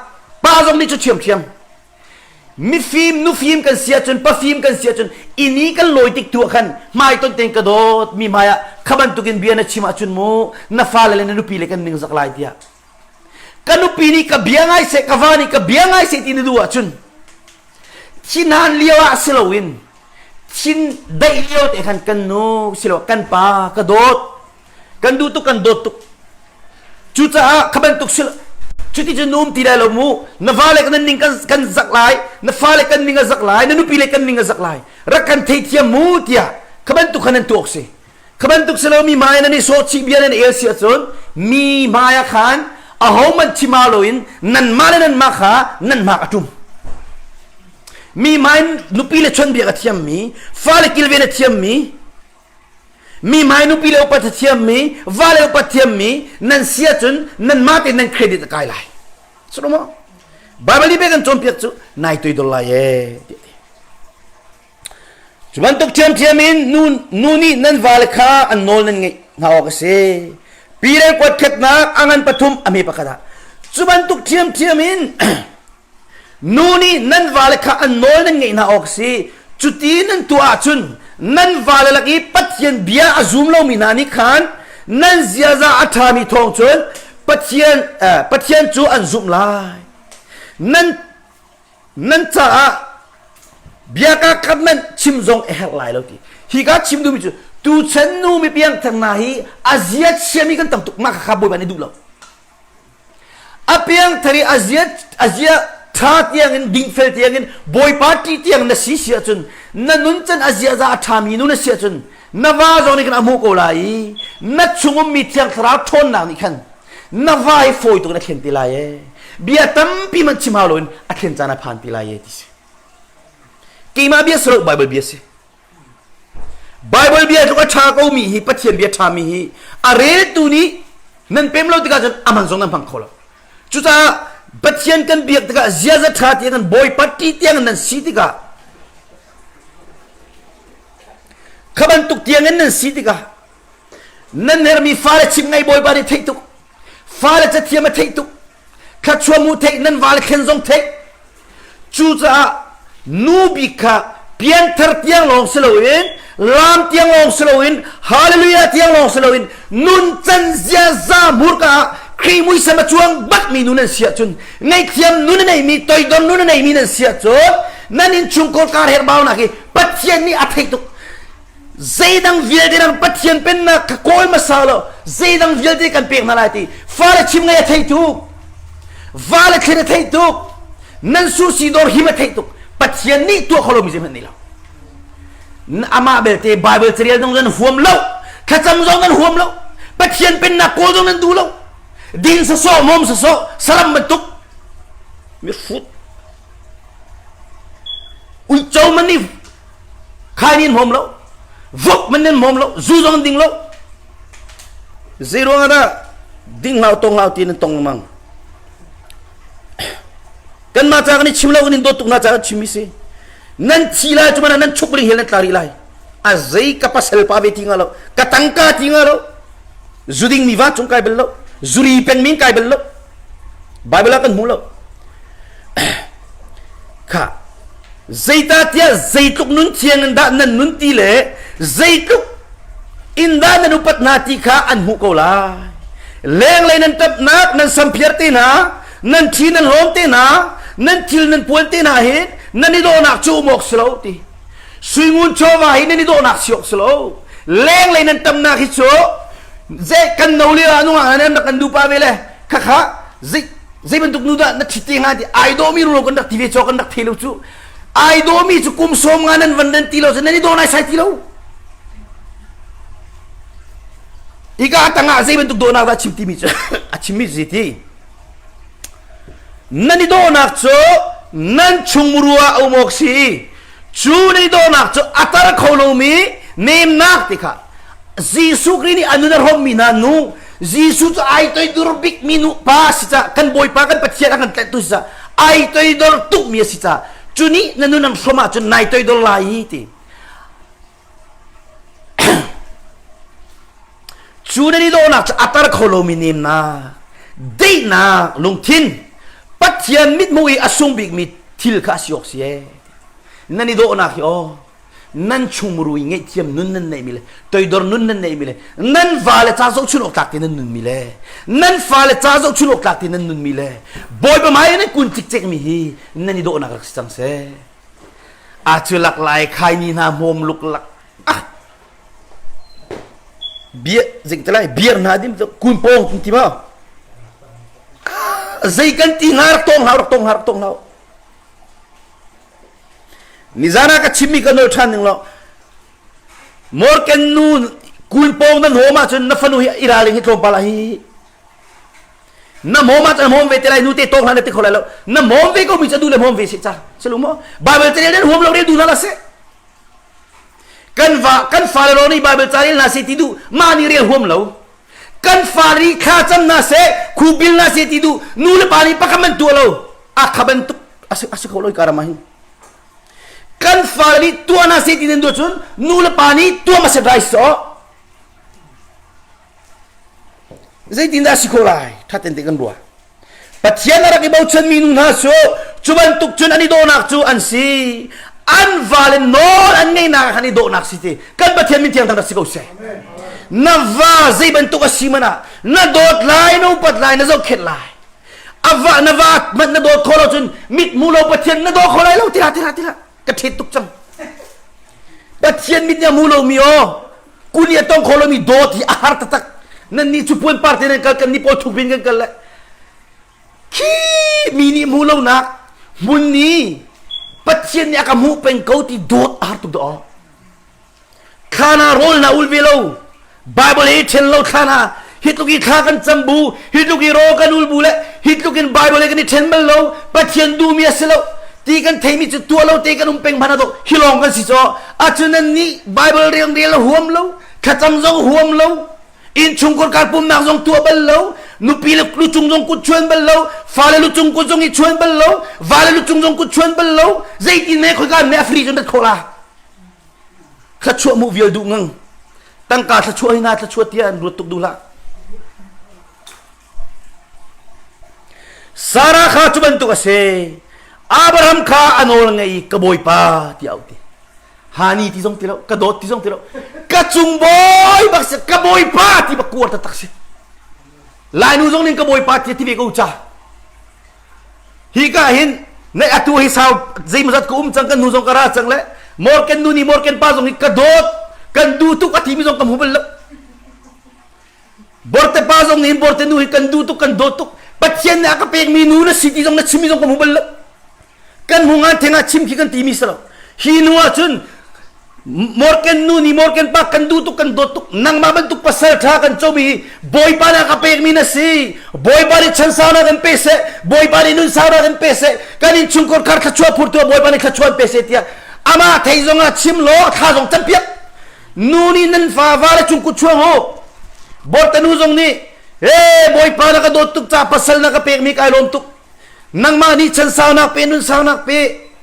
pa zong nih cu ṭhiamṭhiam. Mifim nufim kan si ahcun pafim kan si ahcun inn i kan lawi tik tu ah khan hmaiton tein ka dawt mi hmai ah kha bantukin bia na chim ahcun mu na fale le na nupi le kan ningzak lai tiah ka nupi nih ka bia ngai seh ka va nih ka bia ngai seh ti na duh ahcun thinhan lio ah si loin thin daih lio te khan kan nu silo kan pa ka dawt kan duh tuk kan dawt tuk cucaah kha bantuk sil cuti cu num ti lai lo mu na vale kan ning kan kan zak lai na fale kan ning a zak lai na nupi le kan ning a zak lai rak kan theithiam mu tiah kha bantuk khan an tuak si kha bantuk si lo mi hmai nan i sawh chih bia nan el si ahcun mi hmai ah khan aho man thima loin nan mah le nan mah kha nan hmak a tum mi hmai nupi le chonbiak a thiammi fale kilven a thiammi Mi hmai nupi le upat a thiammi, va le upat thiammi nan si ahcun nanmah tein nan credit a kai lai. Suru maw? Bible nih kan cawnpiak cu nai toidor lai ee ti ti. Cu bantuk ṭhiamṭhiam in nu, nu nih nan vale kha an nawl nan ngeih hna awk a si. Pi le kuat khatnak a ngan pathum a hme pakhat ah. Cu bantuk ṭhiamṭhiam in Nu nih nan vale kha an nawl nan ngeih hna awk a si. Cuti nan tuah ahcun nan vale lak i Pathian bia a zum lomi hna nih khan nan ziaza a ṭhami thawng cun Pathian, eh, Pathian cu an zumh lai. Nan, nan caah bia ka khat nan chim zong a herh lai lo ti. Hi ka chim duhmi cu tuchan nu mi piangthar hna hi a zia chiami kan tam tuk mah kha Bawipa nih duh lo. A piangthar i a zia a zia ṭha tiangin dingfel tiangin Bawipa ṭih tiang na si si ahcun na nuncan a ziaza a ṭhami nu na si ahcun na va zong nih khan a hmuh ko lai i na chung ummi Thiang Thlarau ṭhawnnak nih khan na va hi fawi tuk in a thlen ti lai ee bia tampi man chim hau loin a thlen caan a phan ti lai ee ti si keimah bia si lo Bible bia si Bible bia tluk a ṭha komi hi Pathian bia ṭhami hi a reltu nih nan pem lo tikah cun a man zong nan hmang kho lo. Cucaah Pathian kan biak tikah ziaza ṭha tiang kan Bawipa ṭih tiang nan si tikah kha bantuk tiangin nan si tikah nan hermi fale chim ngai Bawipa nih theih tuk fale cathiam a theih tuk thluachuah mu theih nan vale thlen zong theih Cucaah nu bik kha pianthar tiang lawng si loin laam tiang lawng si loin hallelujah tiang lawng si loin nuncan ziaza hmurka ah. Khrih muisam a cuang bakmi nu nan si ahcun ngaihthiam nun a neimi toidor nun a neimi nan si ahcun nan innchungkhar kar herhbaunak hi Pathian nih a theih tuk. Zeidang vialte nang Pathian pennak kha kawl hmasa lo zeidang vialte kan pek hna lai ti fale chim ngei a theih tuk vale thlen a theih tuk nan susi dawr him a theih tuk Pathian nih tuah kho lomi zeihmanh nei lo amah belte Bible carel zong nan huam lo thlacam zong nan huam lo Pathian pennak kawl zong nan duh lo din sawsawh mom sawsawh saram bantuk mihrut uico man nih khai nin hmawm lo vok man nin hmawm lo zu zong ding lo zei ruang ah dah ding hlau tong hlau ti nan tong lengmang kanmah ca kan i chim lo kan in dawt tuk hna ca kan chim mi si nan thi lai cu mana nan chuk ring hel nan tla rih lai a zei ka pasal pa ve ti nga lo ka tangka ti nga lo zuding mi va cung kai bel lo zuri peng min kai bel lo bible ah kan hmu lo kha Zeitahtiah zeitluk nun thiang in dah nan nun ti le zeitluk in dah nan upat hna ti kha an hmuh ko lai. Lenglei nan ṭapnak, nan samphiar te hna, nan ṭhi nan hlawm te hna, nan thil nan puan te hna hin nan i dawhnak cu um awk si lo ti. Suingun chawva hi nan i dawhnak si awk si lo. Lenglei nan ṭamnak hi cu zei kan no lio ah nungak nan rak kan dupa ve le khakha zei zei bantuk nu dah na ṭhit te hnga ti ai dawmi rulo kan rak ti ve caw kan rak thei lo cu ai dawmi cu kum sawm nga nan van nan ti lo cu nan i daw nai sai ti lo hika tangah zei bantuk dawhnak dah chim timi cu a chimmi cu ti nan i dawhnak cu nan chungmuru ah a um awk si cu nan i dawhnak cu a tar kho lomi nemnak ti kha Jesuh Khrih nih a nun a hrawmmi hna nu Jesuh cu ai toidor bikmi nu pa a si caah kan Bawipa kan Pathian a kan tlaihtu si caah ai toidor tukmi a si caah cu nih na nun an hrawm ahcun nai toidor lai i ti cu nan i dawhnak cu a tar kho lomi nemnak daihnak lungthin Pathian mithmuh i a sung bikmi thil kha a si awk si ee nan i dawhnak hi aw nan chungmuru i ngaihthiam nun nan neihmi le toidor nun nan neihmi le nan vale ca zohchun awk tlak te nan nunmi le nan fale ca zohchun awk tlak te nan nunmi le bawipa hmai nan kun cikcekmi hi nan i dawhnak rak si cang seh a cu lak lai khai ni hna hmawm luk lak ah bia zing te lai biar hna dim kun pong ti ma zei kan ti hnga rak tong hau rak tong hau rak tong hau Nizan ah ka chimmi ka nol ṭhan ning law Morgan nu kun pawng nan hawm ahcun na fanu hi i ralring hi tlawmpal ah hi na hmawm ahcun hmawm ve te lai nu te tawng hlah na ti kho lai lo na hmawm ve ko mi cu duh le hmawm ve seh ca silu maw Bible te rel huam lo rel duh hna la seh kan va kan fale lo nih Bible ca rel hna seh ti duh mah nih rel huam lo kan fa nih thla cam hna seh khubil hna seh ti duh nu le pa nih pakhat man tuah lo a kha bantuk a si kho lo karam ah hin kan fa nih tuah hna seh ti nan duh cun nu le pa nih tuah ma set rai so zeitin dah si kho lai thaten te kan ruah Pathian a rak i bochanmi nu hna cu cu bantuk cun an i dawhnak cu an si. An vale nawl an ngeihnak ah khan i dawhnak si ti. Kan Pathian min thiang thang rak si ko seh. Na va zei bantuk a si man ah na dawt lai, na upat lai, na zohkhenh lai. A va na va hmanh na dawt khawh lo cun mit hmu lo Pathian na daw kho lai lo tira tira tira ka ṭhet tuk cang. Pathian mit nih a hmu lomi aw kuli a tong kho lomi dawt hi a har taktak nan nih cu puan par te nan kal kan nih pawl thuk bin kan kal le khi mi nih hmu lonak hmun ni Pathian nih a ka hmuh peng ko ti dawt a har tuk dah thla na rawl na ul ve lo Bible hi ṭhen lo thla na hi tluk i thla kan cam bu hi tluk i raw kan ul bu le hi tluk in Bible he kan i ṭhen bal lo Pathian duhmi a si lo ti kan theimi cu tuah lo te kan um peng hmanh ah hi lawng kan si caw acun nan nih Bible riang rel huam lo thlacam zong huam lo innchungkhar kar pumnak zong tuah bal lo nupi le lucung zong kut chuan bal lo fale lucung kut zong i chuan bal lo vale lucung zong kut chuan bal lo zeitin ne khoika ne afri cun rat khawh la thluachuah mu vial duh ngang tangka thluachuah hi na thluachuah tiah an ruat tuk duh hlah Sarah kha cu bantuk a si Abraham kha a nawl ngei i ka bawipa ti au ti hani ti zong ti lo ka dawt ti zong ti lo ka cung bawi bak si ka bawipa ti bak kuar taktak si. Lainu zong ning ka bawipa ti ti ve ko ca. Hi ka hin na atu hi sau zeimazat ka um cang kan nu zong ka ra cang le Morgan nu ni Morgan pa zong hi ka dawt kan duh tuk a timi zong ka hmu bal lo. Borte pa zong nih borte nu hi kan duh tuk kan dawt tuk Pathian nih a ka pekmi nu na si ti zong na chimmi zong ka hmu bal lo. Kan hmu ngan theng ah chim khi kan timi si lo. Hi nu ah cun Morgan nu nih Morgan pa kan duh tuk kan dawt tuk nangmah bantuk pasal ṭha kan comi hi Bawipa nih a ka pekmi na si Bawipa nih chan sau na kan pe seh Bawipa nih nun sau na kan pe seh kan innchungkhar khar thluachuah phurtu ah Bawipa nih thluachuah an pe seh tiah amah thei zong ah chim law thla zong campiak nu nih nan fa va le cung kut chuang u Borte nu zong nih he Bawipa na ka dawt tuk ca pasal na ka pekmi kai lawm tuk nangmah nih chan saunak pe nun saunak pe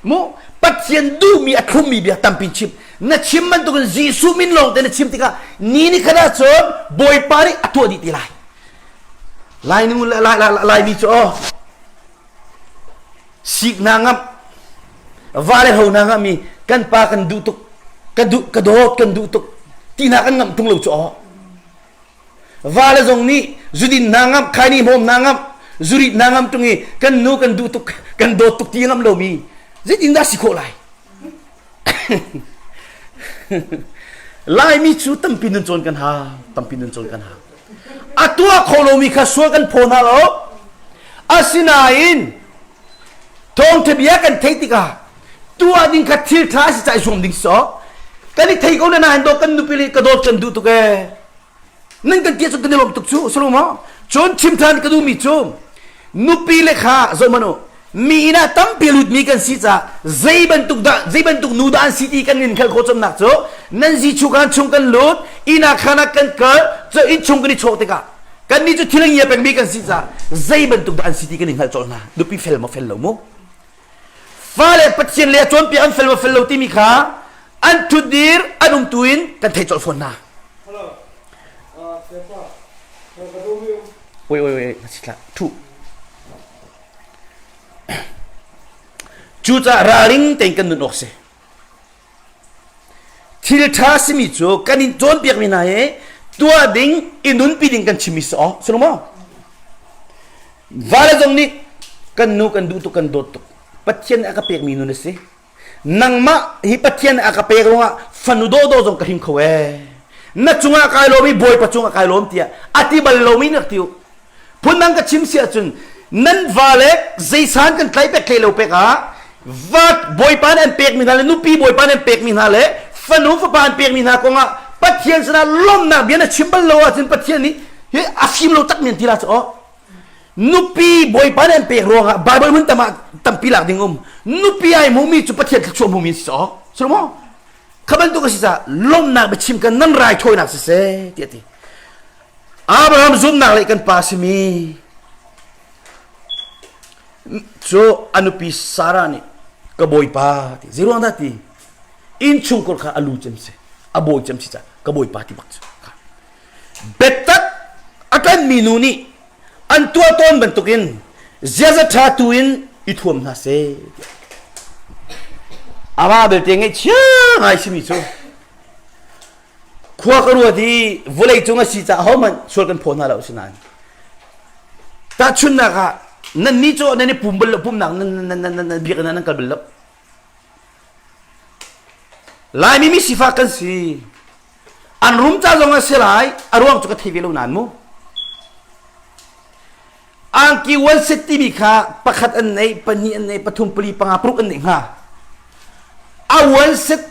mu Pathian duhmi a thlummi bia tampi chim na chim bantukin Jesuh min lawng te na chim tikah ni ni khat ah cun Bawipa nih a tuah dih ti lai Lainu le lai lai Laimi cu aw sik na ngamh va le ho na ngamh mi kan pa kan duh tuk ka duh ka dawt kan duh tuk ti hna kan ngamh tung lo cu aw Vale zong nih zudin hna ngamh, khaini hmawm hna ngamh, zurit hna ngamh tung i kan nu kan duh tuk, kan dawt tuk ti ngamh lomi zeitin dah si khawh lai? Laimi cu tampi nun cawn kan hau, tampi nun cawn kan hau. A tuah kho lomi kha sual kan phaw hna lo. Asinain thawngṭha bia kan theih tikah tuah ding kha thil ṭha a si caah i zuam ding si kan i thei ko na nain dawt kan nupi le ka dawt kan duh tuk ee nan kan tia cu kan i lawm tuk cu sulu maw cun chim ṭhan ka duhmi cu nupi le kha zoh hmanh u mi inn ah tampi lutmi kan si caah zei bantuk dah zei bantuk nu dah an si ti kan in khal khawh cawmnak cu nan zi chu kan chung kan lut inn ah khan ah kan kal cu inn chung kan i chawh tikah kannih cu thil a ngia pengmi kan si caah zei bantuk dah an si ti kan i hngalh colh hna nupi fel maw fel lo mu Fale Pathian le a cawnpiak an fel maw fel lo timi kha an ṭhutdir an umtu in kan theih colh fawn hna. Oi oi oi si ṭhu. Cucaah ralring tein kan nun awk si. Thil ṭha simi cu kan in cawnpiakmi hna hi tuah ding i nunpi ding kan chimmi si awk si lo maw? Vale zong nih kan nu kan duh tuk kan dawt tuk. Pathian nih a ka pekmi nun a si. Nangmah hi Pathian nih a ka pek ruangah fanu dawdawh zong ka him kho ee. Na cungah kai lawm i Bawipa cungah kai lawm tiah a ti bal lomi rak ti u. Phundang ka chim si ahcun nan vale zeisan kan tlai pek tlai lo pek ah va bawipa nih an pekmi hna le nupi bawipa nih an pekmi hna le fanu fapa an pekmi hna kongah Pathian sinah lawmhnak bia na chim bal lo ahcun Pathian nih hi a fim lo tak men ti la cu aw nupi bawipa nih an pek ruangah Bible hmun tam ah tampi lak ding um nupi ai hmumi cu Pathian thluachuah hmumi si aw si maw kha bantuk a si caah lawmhnak biachim kan nan raithawinak siseh tiah ti Abraham zumhnak le kan pa simi cu a nupi Sarah nih ka bawipa ti zeiruang dah ti innchungkhar kha a lu cem si a bawi cem si ca ka bawipa ti bak cu biatak a ṭanmi nu nih an tuah tawn bantukin ziaza ṭha tu in i thuam hna seh amah belte ngaihchia ngai simi cu Khua ka ruat i vawleicung a si caah hohmanh sual kan phaw hna lo asinain tahchunhnak ah nannih cu nan i pum bal lo pumnak nan nan nan nan biakinn ah nan kal bal lo Laimi mi sifak kan si an rum ca zong a si lai a ruang cu ka thei ve lo nain mu angki one set timi kha pakhat an nei pahnih an nei pathum pali panga paruk an nei hnga a one set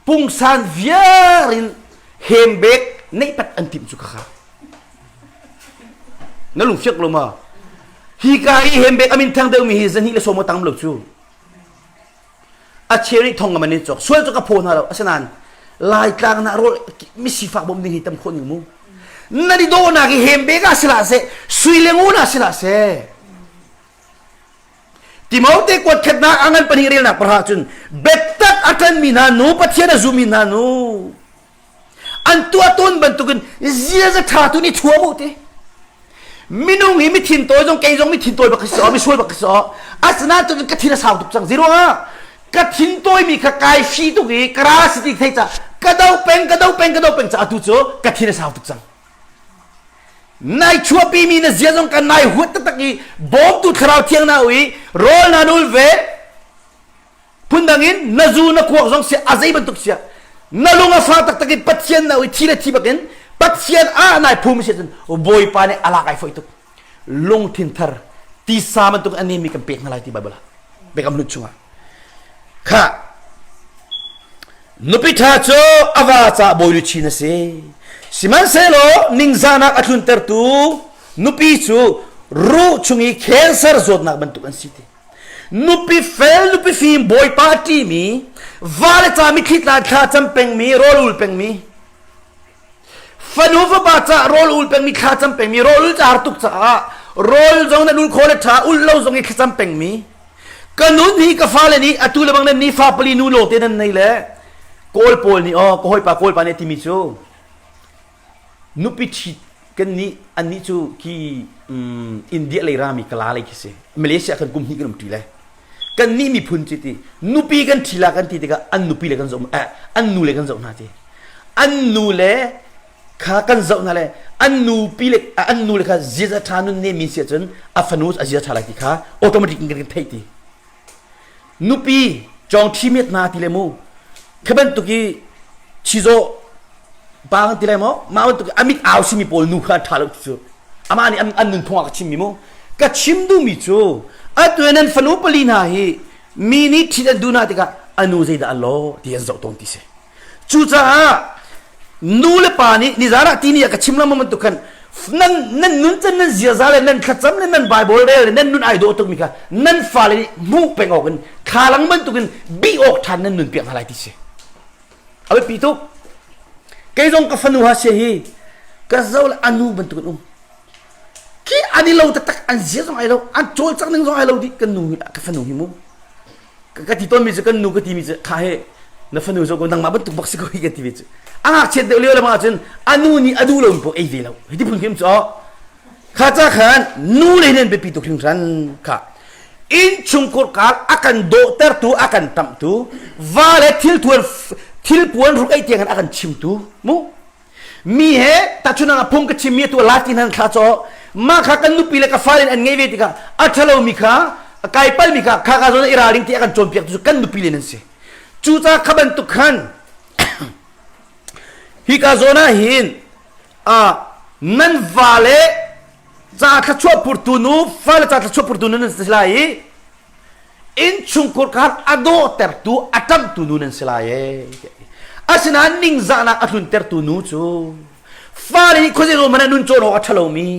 pungsan viar in hembek neihpat an timh cu kha na lung fiak lo ma hi ka i hembek amin thang deuh mi hi zahnih le sawm tang lo cu a cheu nih thong man in cawk sual cu ka phaw hna lo asinain laitlang na rawl mi sifak bom ding hi tam khawh ning mu na di do nak hi hembek ah sila se sui le ngun ah sila se Timote kuat khatnak a ngan pahnih relnak pahra cun biatak a ṭanmi hna nu Pathian a zummi hna nu an tuah tawn bantukin ziaza ṭha tu nih thuam u ti minung hi mithin tawi zong kei zong mithin tawi bak ka si mi sual bak ka si asinain tu ka thin a sau tuk cang ziruangah ka thin tawimi kha kai fi tuk i ka ra si ti thei ca ka do peng ka do peng ka do peng ca atu cu ka thin a sau tuk cang. Nai chuahpimi na zia zong kan nai huat taktak i bawmtu thlarau thiang na i rawl na nul ve. Phundang in na zu na kuak zong sia a zei bantuk sia na lung a fa taktak i Pathian na i thi le thi bakin Pathian ah nai phum si cun Bawipa nih a lak ai foih tuk. Lungthin thar tisa bantuk a nemi kan pek hna lai ti Bible ah Biakam Hlun chungah. Kha nupi ṭha cu a va ca bawi luchin a si. Sihmanhsehlaw ningzahnak a tluntertu nupi cu ruh chung i cancer zawtnak bantuk an si ti. Nupi fel, nupi fim, bawipa a ṭihmi, va le ca mitthli tla thla cam pengmi, rawl ul pengmi, fanu fapa ca rawl ul pengmi, thla cam pengmi, rawl ul ca har tuk caah rawl zong nan ul kho le ṭha, ul lo zong i thlacam pengmi, ka nun hi ka fale nih atu le bang nan ni fa pali nu lawng te nan nei le kawl pawl nih aw ka hawipa kawl pa nih timi cu nupi ṭhit kan nih annih cu khi India lei rami kala lei khi si Malaysia kan kum hnih kan um ṭi le kan nih miphun ci ti nupi kan ṭhi la kan ti tikah an nupi le kan zoh eh, an nu le kan zoh hna ti an nu le kha kan zoh hna le an nupi le an nu le kha ziaza ṭha nun ne mi si ahcun a fanu a zia ṭha lai ti kha automatic in kan theih ti nupi cawng ṭhi met na ti le mu kha bantuk i chizaw pa kan ti lai maw mah bantuk i amit au simi pawl nu kha ṭha lo ti cu amah nih an nunphung ah ka chimmi mu ka chim duhmi cu atu nan fanu pali hna hi mi nih ṭhit an duh hna tikah a nu zeidah a law ti an zoh tawn ti si Cucaah nu le pa nih nizan ah tini ah ka chim lengmang bantuk khan nan nan nuncan nan ziaza le nan thlacam le nan Bible rel le nan nun ai dawh tukmi kha nan fale nih hmuh peng awk in thlalang bantukin bih awk ṭhan nan nun piak hna lai ti si. A biapi tuk. Kei zong ka fanu ha sia hi ka zo le anu bantukin um. Khi an i lo taktak an zia zong ai lo an cawlcang ning zong ai lo dih kan nu ka fanu hi mu. Ka ti tawnmi cu kan nu ka timi cu kha he na fanu zo ko nangmah bantuk bak si ko hi ka ti ve cu a ngakchiat deuh lio lamah cun a nu nih a duh lomi paoh ei ve lo hi ti phun khi cu kha ca khan nu le nan biapi tuk hringhran kha innchungkhur kar a kan dawhtertu a kan tamhtu va le thilthuan thilpuan ruk ei tiang a kan chimtu mu Mi he tahchunhnak ah phung ka chimmi atu la ti hna thla caw mah kha kan nupi le ka fale an ngei ve tikah a ṭhalomi kha a kai palmi kha kha ka zawn i ralring ti a kan cawnpiak cu kan nupi le nan si. Cucaah kha bantuk khan hika zawn ah hin nan vale ca thluachuah phurtu nu fale ca thluachuah phurtu nu nan si lai i Innchungkhur kha a dawhtertu, a ṭamhtu nu nan si lai ee. Asinain ningzahnak a tluntertu nu cu fale nih khuazei hmanh ah nun cawn awk a ṭhalomi,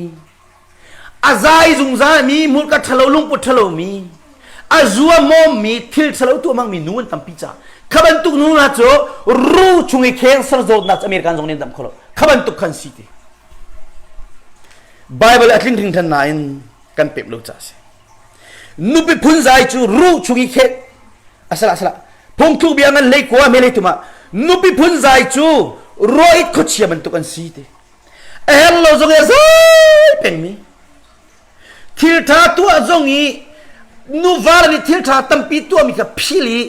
a zai zungzalmi, hmurka ṭhalo, lungput ṭhalomi, a zuamawmmi, thil ṭhalo tuah hmangmi nu an tampi caah kha bantuk nu hna cu ru chung i cancer zawtnak cu American zong nih an damh kho lo. Kha bantuk khan si ti. Bible a tling hringhran nain kan pemh lo caah a si. Nupi phunzai cu ruh chung i khet a salah salah phungthluk bia ngan hlei kua me tum ah nupi phunzai cu ruah khuachia bantuk an si ti a her lo zong i a zai pengmi thil ṭha tuah zong i nuva nih thil ṭha tampi tuahmi kha phil i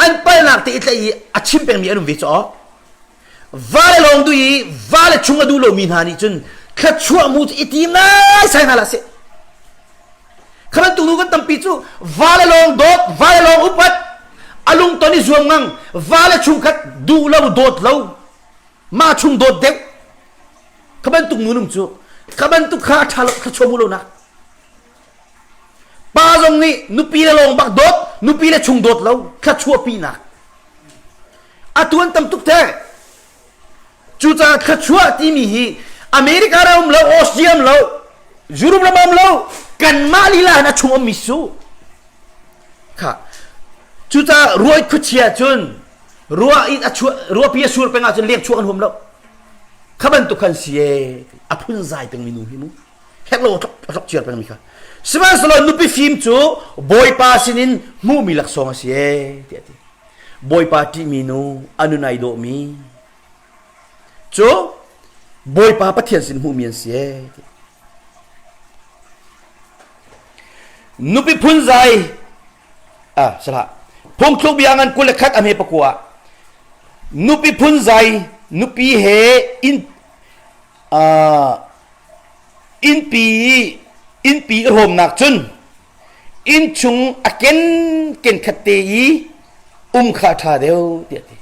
an palnak te i tlaih i a chim pengmi an um ve caw va le lawng duh i va le chung a duh lomi hna nih cun thluachuah mu cu i tim nai sai hna lah sih Kha bantuk nu kan tampi cu va le lawng dawt, va le lawng upat, a lungton i zuam ngang, va le chungkhat duh lo, dawt lo, mah chung dawt deuh. Kha bantuk nu nung cu, kha bantuk kha a ṭha lo, thluachuah mu lonak. Pa zong nih nupi le lawng bak dawt, nupi le chung dawt lo, thluachuah pinak. A tuan tam tuk te. Cucaah thluachuah timi hi America ram um lo, Australia um lo, Europe ram um lo, kanmah lila in a chung ummi su. Kha. Cucaah ruai khuachia cun ruah in a chuah ruahpi a sur peng ahcun leng chuah kan huam lo. Kha bantuk khan si e a phunzai pengmi nu hi mu. Hek lo a tlok ciar pengmi kha. Sihmanhsehlaw nupi fim cu Bawipa sinin hmuhmi laksawng a si e tiah a ti. Bawipa ṭihmi nu, a nun ai dawhmi cu Bawipa Pathian sin hmuhmi an si ee. Nupi phunzai ah salah phungthluk bia ngan 21 a hme pakua nupi phunzai nupi he in uh, Innpi innpi i hrawmnak cun innchung a ken ken khat te i um kha a ṭha deuh tiah a ti.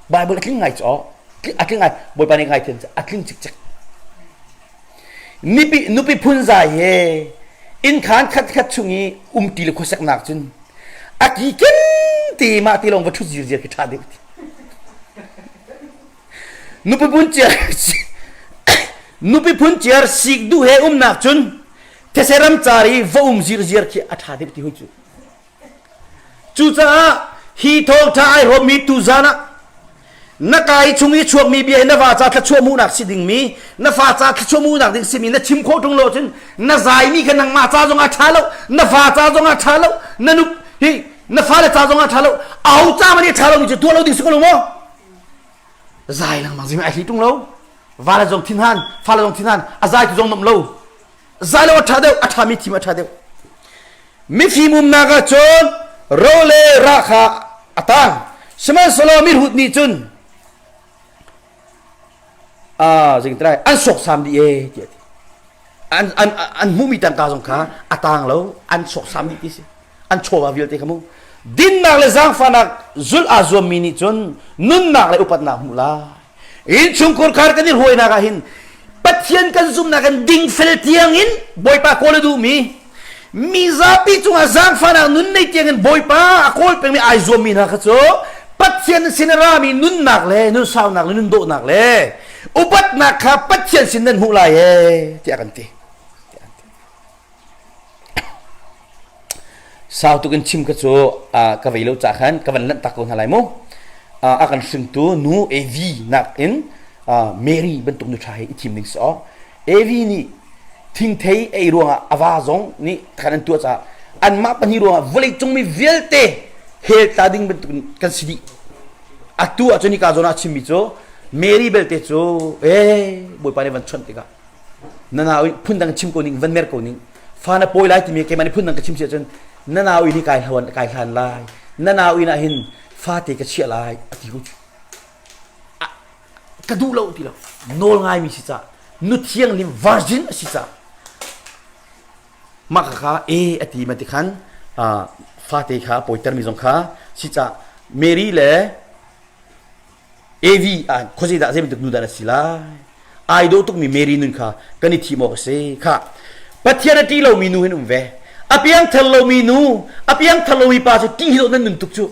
Bible a tling ngai cu a tling ngai Bawipa nih ngai thiam a tling cikcek. Nipi nupi phunzai he innkhaan khat khat chung i umṭi le khuaseknak cun a ki ken te mah ti lawng va ṭhut zirziar khi ṭha deuh ti. Nupi phun nupi phun ciar sik duh he umnak cun these ram car i va um zirziar khi a ṭha deuh ti hoi cu. Cucaah hi thawngṭha ai hrawmmi tuzan ah na kai chung i chuakmi bia hi na va ca thluachuah hmuhnak si dingmi na fa ca thluachuah hmuhnak ding simi na chim khawh ṭung lo cun na zaimi kha nangmah ca zong ah ṭha lo na fa ca zong ah ṭha lo na nup hi na fale ca zong ah ṭha lo aho ca man i ṭha lomi cu tuah lo ding si ko lo maw zai lengmang zimi ai hli ṭung lo vale zong thinhan fale zong thinhan a zai tu zong nomh lo zai lo a ṭha deuh a ṭhami thim a ṭha deuh mifim umnak ah cun ro le ra kha a tang sihmanhsehlaw mihrut nih cun a zingtrai an sawksam dih e tiah ti an an an hmuhmi tangka zong kha a tang lo an sawksam dih ti si an chawva vialte kha mu dinnak le zaangfahnak zulh aa zuammi nih cun nunnak le upatnak hmuh lai innchungkhur khar kan i hruainak ah hin Pathian kan zumhnak in dingfel tiangin Bawipa kawl a duhmi mi zapi cungah zaangfahnak nun nei tiangin Bawipa a kawl pengmi ai zuammi hna kha cu Pathian sin a rami nunnak le nunsaunak le nundawhnak le upatnak kha Pathian sin nan hmuh lai ee tiah kan ti. Sau tuk in chim kha cu ka vei lo ca khan ka van lanh tak ko hna lai mu. A kan hringtu nu Evi nakin Mary bantuk nu ṭha hi i thim ding si aw. Evi nih thingthei ei ruangah a va zong nih khan an tuah caah anmah pahnih ruangah vawleicung mi vialte hell tla ding bantuk kan si dih. Atu ah cun hika zawn ah chimmi cu Mary belte cu ee Bawipa nih van chawnh tikah na nau phundang chim ko ning van mer ko ning fa na pawi lai timi keimah nih phundang ka chim si ahcun na nau inn hi kai hlan kai hlan lai na nau inn ah hin fate ka chiah lai a ti ko cu ka duh lo ti lo nawl ngaimi si ca nu thianghlim virgin a si ca mah kha e a ti ma ti khan fate kha pawitermi zong kha si ca Mary le Evi ah khuazei dah zei bantuk nu dah na si lai? Ai dawh tukmi Mary nun kha kan i thim awk a si. Kha Pathian a ṭih lomi nu hin um ve. A piangthar lomi nu, a piangthar lomi pa cu ṭih hi dawh nan nun tuk cu.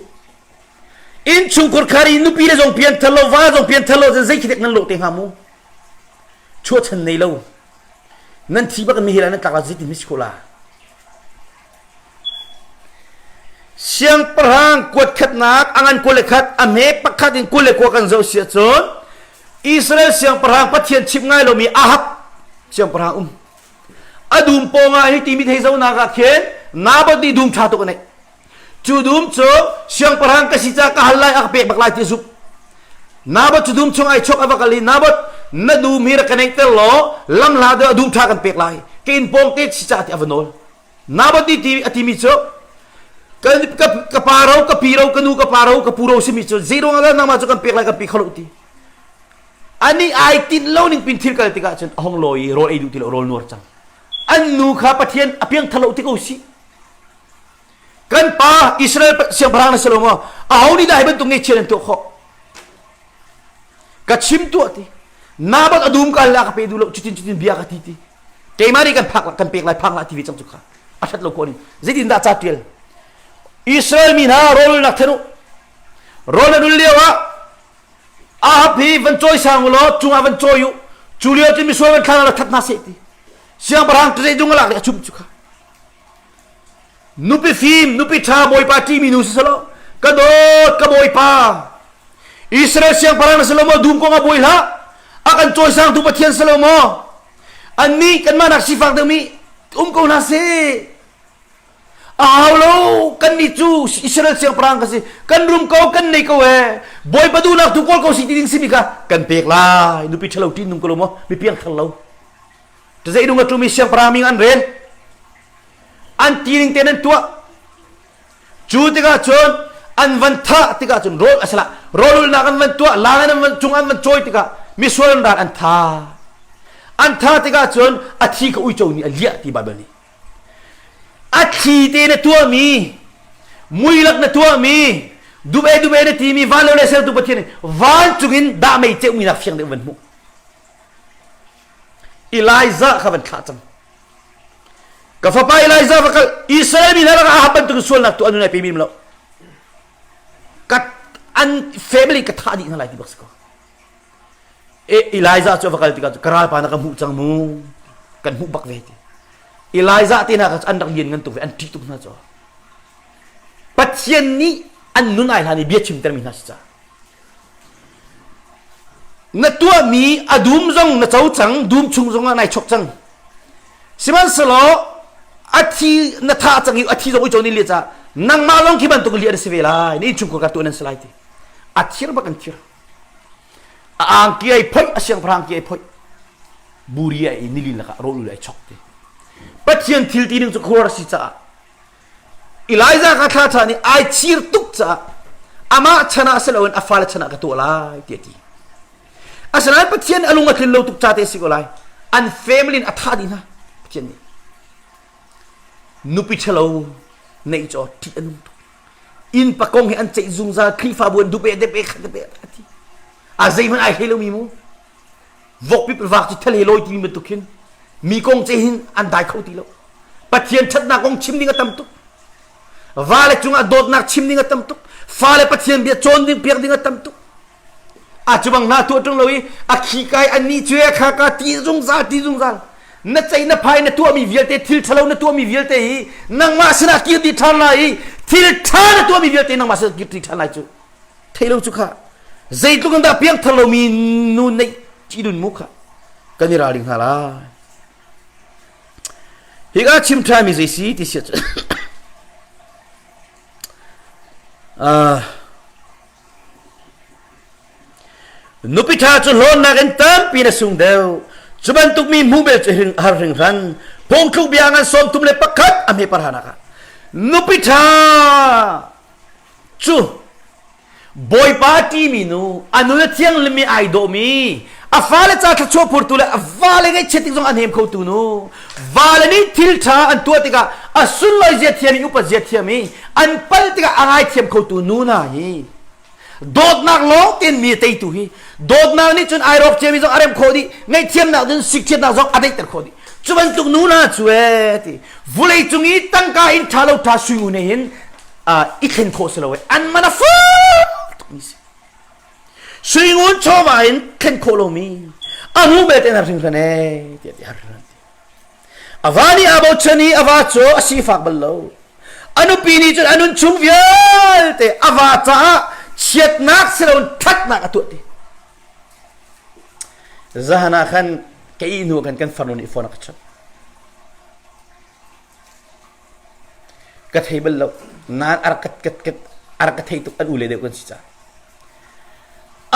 Innchungkhur khar i nupi le zong piangthar lo, va zong piangthar lo zei khi dek nan lawh te hnga mu? Chuahchan nei lo. Nan thi bak mi hi la nan tlak la zeitin mi si khawh la? Siangpahrang kuatkhatnak a ngan 21 a hme pakhat in 29 kan zoh si ahcun Israel siangpahrang Pathian chimh ngai lomi Ahab siangpahrang um. A dum pawngah hi timi thei zohnak ah khin Naboth nih dum ṭha tuk a neih. Cu dum cu siangpahrang ka si ca ka hal lai a ka pek bak lai ti a zumh. Naboth cu dum chung ai chok a va kal i Naboth na dum hi rak ka neihter law lam hla deuh ah dum ṭha kan pek lai. Ka inn pawng te si ca ti a va nawl. Naboth nih ti a timi cu ka, ka, ka pa ro ka pi ro ka nu ka pa ro ka pu ro simi cu zei ruangah dah nangmah cu kan pek lai kan pe kho lo ti ani ai tinh lo ning pin thil kal tikah cun a hong lawi i rawl ei duh ti lo rawl nuar cang an nu kha pathian a piang thalo ti ko si kan pa Israel siangpahrang na si lo maw aho nih dah hi bantuk ngeihchia nan tuah khawh ka chim tuah ti Naboth a dum ka la ka pe duh lo cutin cutin bia ka ti ti keimah nih kan phak kan pek lai phang la ti ve cang cu kha a that lo ko ni zeitin dah ca tial Israel mi hna rawlnak then u rawl na dul lio ah Ahab hi van cawi sang u law cungah van cawi u cu lio cu misual van thlan la that hna seh ti siangpahrang zeizung a lak le a chum cu kha Nupi fim, nupi ṭha Bawipa ṭihmi nu si selaw, ka dawt ka Bawipa. Israel siangpahrang na si lo maw? Dum kong ah buai hlah. A kan cawisangtu Pathian si lo maw? Annih kanmah nak sifak deuhmi um ko hna seh. A hau lo, kannih cu Israel siangpahrang ka si. Kan rum ko, kan nei ko ee. Bawipa duhnak tu kawl ko si ti ding simi kha kan pek lai. Nupi ṭhalo ṭih nung ko lo maw? Mi piangthar lo. Zeidung a ṭumi siangpahrang ming an rel. An tining te nan tuah. Cu tikah cun an van thah tikah cun rawl a salah rawlulnak an van tuah lang an van cung an van cawi tikah misual an ral an tha. An thah tikah cun a thi kha uico nih a liah ti Baibal nih. A thli te na tuahmi, muilak na tuahmi, dube dube na timi van lo le sertu Pathian nih vancung in dah mei ceumi nak fiang deuh van hmuh. Elijah kha van thlah cang. Ka fapa Elijah va kal Israel mi hna lakah Ahab bantuk sualnak tu an nun ai pe mi lo. Ka an family ka thah dih hna lai ti bak si ko. E, Elijah cu a va kal tikah ka ralpa na ka hmuh cang mu kan hmuh bak ve ti Elijah te hna kha an rak lian ngan tuk ve an ṭih tuk hna cu Pathian nih an nun ai hlan i bia chimter mi hna si ca na tuahmi a dum zong na co cang dum chung zong ah nai chok cang sihmanhsehlaw a thi na thah cang i a thi zong uico nih liah caah nangmah lawng khi bantuk liah na si ve lai na innchungkhar ka tuah nan si lai ti a thir bak an thir A angki ai phoih, a siangpahrang ki ai phoih. Buri ai nilin lakah rawl ai chok te. Pathian thil ti ning cu khuar si caah Elijah kha thla ṭhan i ai chir tuk caah amah chan ah si loin a fale chan ah ka tuah lai ti a ti. Asinain Pathian a lung a tlin lo tuk ca te si ko lai. An family in a thah dih hna Pathian nih. Nupi ṭhalo neih cu ṭih a nung tuk. Innpa kong hi an ceih zungzal Khrihfabu an dupe depe khat depe a ti. A zeihmanh ai hlei lomi mu. Vokpi vak cu thel he lawi timi bantuk khin mi kong ce hin an dai kho ti lo. Pathian ṭhatnak kong chim ding a tam tuk. Vale cungah dawtnak chim ding a tam tuk. Fale Pathian bia cawn ding piak ding a tam tuk. A cu bang hna tuah ṭung lo i a khi kai an nih cu kha ka ti zungzal ti zungzal na cei na phai na tuahmi vialte thil ṭhalo na tuahmi vialte hi nangmah sinah kir dih ṭhan lai i thil ṭha na tuahmi vialte nangmah sinah kir dih ṭhan lai cu thei lo cu kha zeitluk in dah piangthar lomi nu neih ṭih nun mu kha kan i ralring hna lai hika chim ṭhanmi zei si ti sia cu uh, Nupi ṭha cu hlawnnak in tampi na sung deuh. Cu bantuk mi hmuh bel cu har hringhran. Phungthluk bia ngan 31 a hme parhanak ah. Nupi ṭha cu Bawipa ṭihmi nu, a nun a thianghlimmi ai dawhmi, a fale ca thluachuah phurtu le a vale ngaihchiat tik zong a hnem khotu nu, vale nih thil ṭha an tuah tikah a sunlawi zia thiam i upat zia thiam i an palh tikah a ngaithiam khotu nu hna hi dawtnak lawng tein mi a teitu hi dawtnak nih cun ai rawk ciami zong a remh khawh dih ngaihthiamnak cun sikṭhiatnak zong a daihter khawh dih cu bantuk nu hna cu ee ti vulei cung i tangka in ṭha lo ṭha sui ngun he hin i thlen khawh si lo an man a fak tukmi si sui ngun chawva in thlen khawh lomi a hnu belte na hringhran ee tiah ti har hringhran ti A va nih aa bochan i a va cu a sifak bal lo. A nupi nih cun a nun chung vialte a va caah chiatnak si loin ṭhatnak a tuah ti. Zahan ah khan ka ih hnu khan kan farnu nih phone a ka chawnh. Ka thei bal lo. Nain a rak ka, ka, a rak ka thei tuk an u le deuh kan si caah.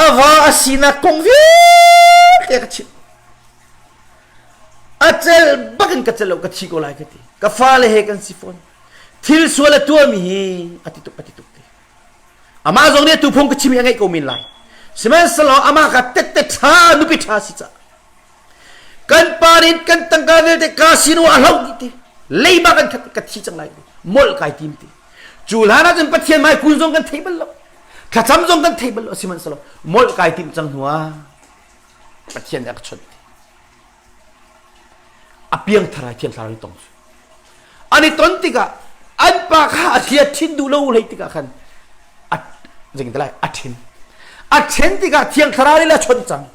A va a sinak kong vialte a ka chimh. A cel bak in ka cel lo ka thi ko lai ka ti. Ka fale he kan si fawn. Thil sual a tuahmi hi a ti tuk a ti tuk ti. Amah zong nih tu phung ka chim i a ngeih ko men lai. Sihmanhsehlaw amah kha tette ṭha nupi ṭha si cah. Kan pa nih kan tangka vialte casino a hloh dih ti. Leiba kan khat ka thi cang lai ti. Molh kai tim ti. Cu hlan ah cun Pathian hmai kun zong kan thei bal lo. Thlacam zong kan thei bal lo. Sihmanhsehlaw molh kai tim cang hnu ah Pathian nih a ka chawnh ti. A piangthar ai thiang thlarau i tong cu. An i ton tikah an pa kha a thlia thin duh lo hlei tikah khan a zing te lai a thin. A then tikah thiang thlarau nih la chawnh cang.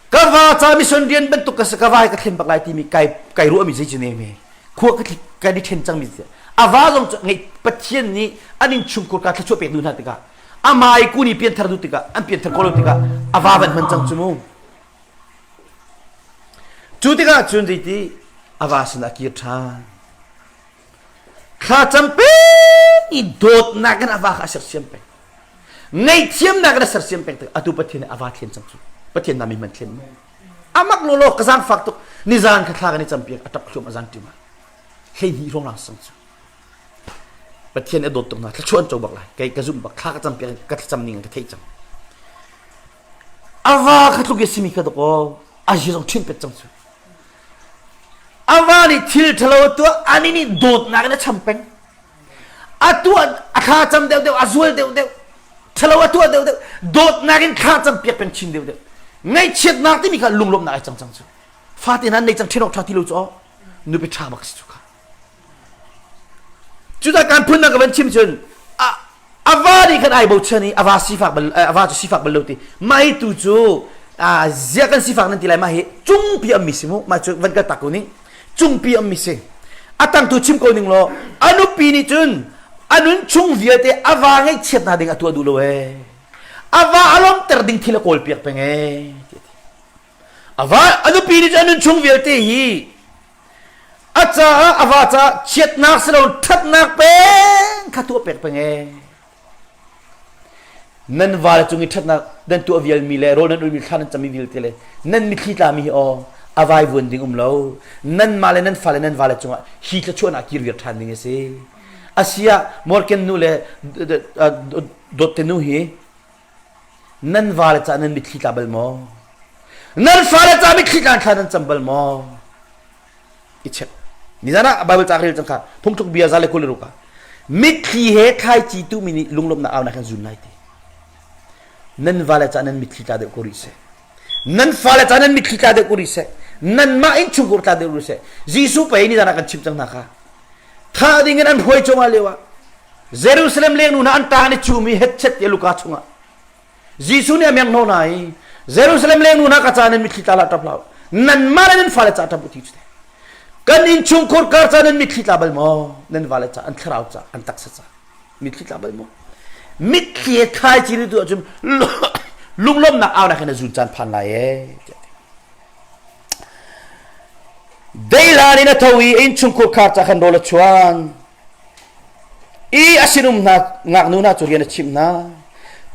Ka va ca mission rian bantuk ka ka vai ka thlen bak lai timi kai kai ruahmi zei cu ne me khua ka kan i then cangmi a va zong cu ngei Pathian nih an in chungkhur ka thluachuah pek duh hna tikah amah i kuni pianthar duh tikah an pianthar ko lo tikah a va van hman cang cu mu cu tikah cun zeiti a va sinah a kir ṭhan thlacam peng i dawtnak in a va kha a sersiam peng ngaihthiamnak in a sersiam peng tik atu Pathian nih a va thlen cang cu Pathian na mi man thlen mu amak lo lo ka zaangfak tuk nizan kha thla kan i campiak a ṭap thluam a zan ṭim ah 12 hrawng lang sang cu Pathian a dawt tuk hna thluachuah an co bak lai kei ka zumh bak thla ka cam piak ka thlacam ning ka theih cang a va kha tluk i simi kha dok aw A zia zong ṭhin pet cang cu. A va nih thil ṭhalo a tuah, anih nih dawtnak in a cham peng. A tuah a thla cam deuhdeuh, a zual deuhdeuh. Ṭhalo a tuah deuhdeuh, dawtnak in thla cam piak peng chin deuhdeuh. Ngaihchiatnak timi kha lunglawmhnak ai cang cang cu. Fate hna nei cang ṭhen awk ṭha ti lo cu aw. Nupi ṭha bak si cu kha. Cudah kan phunnak ka van chim cun a a va nih khan ai bochan i a va sifak bal a va cu sifak bal lo ti mai tu cu zia kan sifak nan ti lai mah hi cungpi ammi si mu mah cu van kal tak ko ning cungpi ammi si a tang tu chim ko ning law a nupi nih cun a nun chung vialte a va ngaihchiat na ding a tuah duh lo ee a va a lawmter ding thil a kawl piak peng ee a va a nupi nih cun a nun chung vialte hi A caah a va caah chiatnak si lo ṭhatnak peng kha tuah pek peng ee. Nan vale cung i ṭhatnak nan tuah vialmi le rawl nan ulmi thla nan cammi vialte le nan mitthli tlami hi aw a vaivuan ding um lo. Nanmah le nan fale nan vale cungah hi thluachuahnak kir viar ṭhan ding a si. Asiah Morgan nu le Dawtte nu hi Nan vale caah nan mitthli tla bal maw? Nan fale caah mitthli tla thla nan cam bal maw? I check. Nizan ah Bible ca rel cang kha phungthluk bia za le kul ruk ah mitthli he thlaici tuhmi nih lunglawmhnak aunak hin zun lai ti. Nan vale caah nan mitthli tla deuh ko rih seh. Nan fale caah nan mitthli tla deuh ko rih seh. Nanmah innchungkhur tla deuh rih seh. Jesuh pei nizan ah kan chim cang hna kha. Thah ding in an hruai cuahmah lio ah Jerusalem lengnu hna an ṭah an i cum i hetchet ti a luka chungah Jesuh nih a meng hnawh hna i Jerusalem lengnu hna ka ca nan mitthli tla hlah ṭap hlah u nanmah le nan fale ca ṭap u ti cu teh kan innchungkhur kar ca nan mitthli tla bal maw nan vale ca an thlarau ca an taksa ca mitthli tla bal maw mitthli he thlaici ni tu ahcun lunglawmhnak aunak hin a zun caan phan lai ee Deihlan in a tho i innchungkhur khar ca khan rawl a chuan. I a sinum hna ngaknu hna cu rian a chimh hna.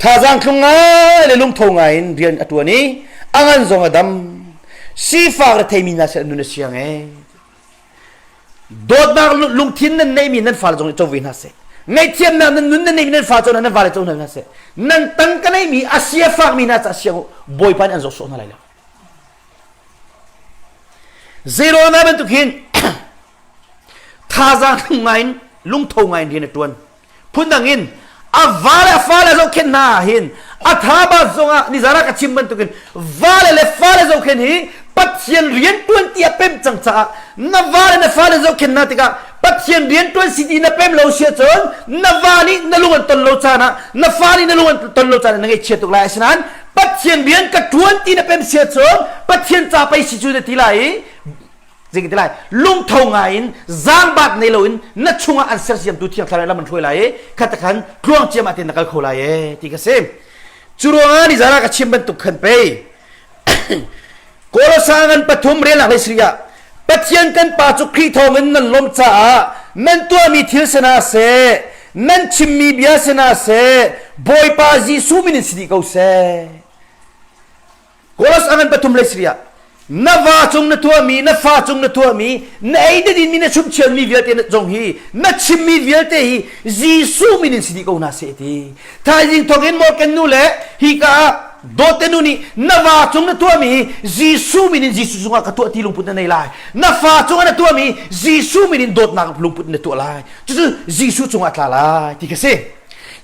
Thazaang thlung ngai le lungtho ngai in rian a ṭuan i a ngan zong a dam. Sifak retheimi hna sin nun a siang ee. Dawtnak lungthin nan neihmi nan fale zong nih co ve hna seh. Ngaihthiamnak nan nun nan neihmi nan fa co hna nan vale co hna seh. Nan tangka neihmi a sia fakmi hna ca siang u Bawipa nih an zoh sawh hna lai lo. Zeiruangah bantuk hin thazaang ngai in lungtho ngai in rian a ṭuan. Phundang in a va le a fale zohkhenh hna ah hin a thaba zongah nizan ah ka chim bantukin vale le fale zohkhenh hi Pathian rian ṭuan ti a pem cang caah na va le na fale zohkhenh hna tikah Pathian rian ṭuan si ti na pem lo si ahcun na va nih na lung an ton lo caan ah na fa nih na lung an ton lo caan ah na ngaihchia tuk lai asinain Pathian rian ka ṭuan ti na pem si ahcun Pathian ca pei si cu na ti lai i zei ti lai lungtho ngai in zaangbaat nei loin na chungah an sersiamtu thiang thlarau lam an hruai lai i khat khan tluang ciam ah tin na kal kho lai e ti ka si cu ruangah nizan ah ka chim bantuk khan pei Kolosa ngan pathum relnak lei sri ah Pathian kan Pa cu Khrih thawngin nan lawmh caah nan tuahmi thil si hna seh nan chimmi bia si hna seh Bawipa Jesuh min in si dih ko seh Kolos a ngan pathum lei sri ah na va cung na tuahmi na fa cung na tuahmi na ei na dinmi na chumchianmi vialte zong hi na chimmi vialte hi Jesuh min in si dih ko hna seh ti thaizing thawk in Morgan nu le hi ka ah dawtte nu nih na va cung na tuahmi hi Jesuh min in Jesuh cungah ka tuah ti lungput na nei lai na fa cungah na tuahmi Jesuh min in dawtnak lungput na tuah lai cucu Jesuh cungah tla lai ti ka si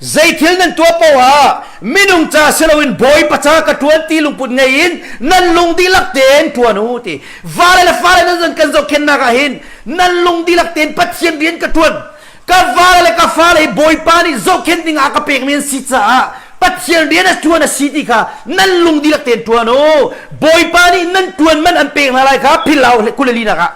Zeithil nan tuah paoh ah minung ca si loin Bawipa ca ka ṭuan ti lungput ngei in nan lung dihlak tein ṭuan u ti. Vale le fale nan kan zohkhennak ah hin nan lung dihlak tein Pathian rian ka ṭuan. Ka vale le ka fale hi Bawipa nih zohkhenh ding ah ka pekmi an si caah Pathian rian a ṭuan a si ti kha nan lung dihlak tein ṭuan u. Bawipa nih nan ṭuan man an pek hna lai kha philh hlah u 22 ah.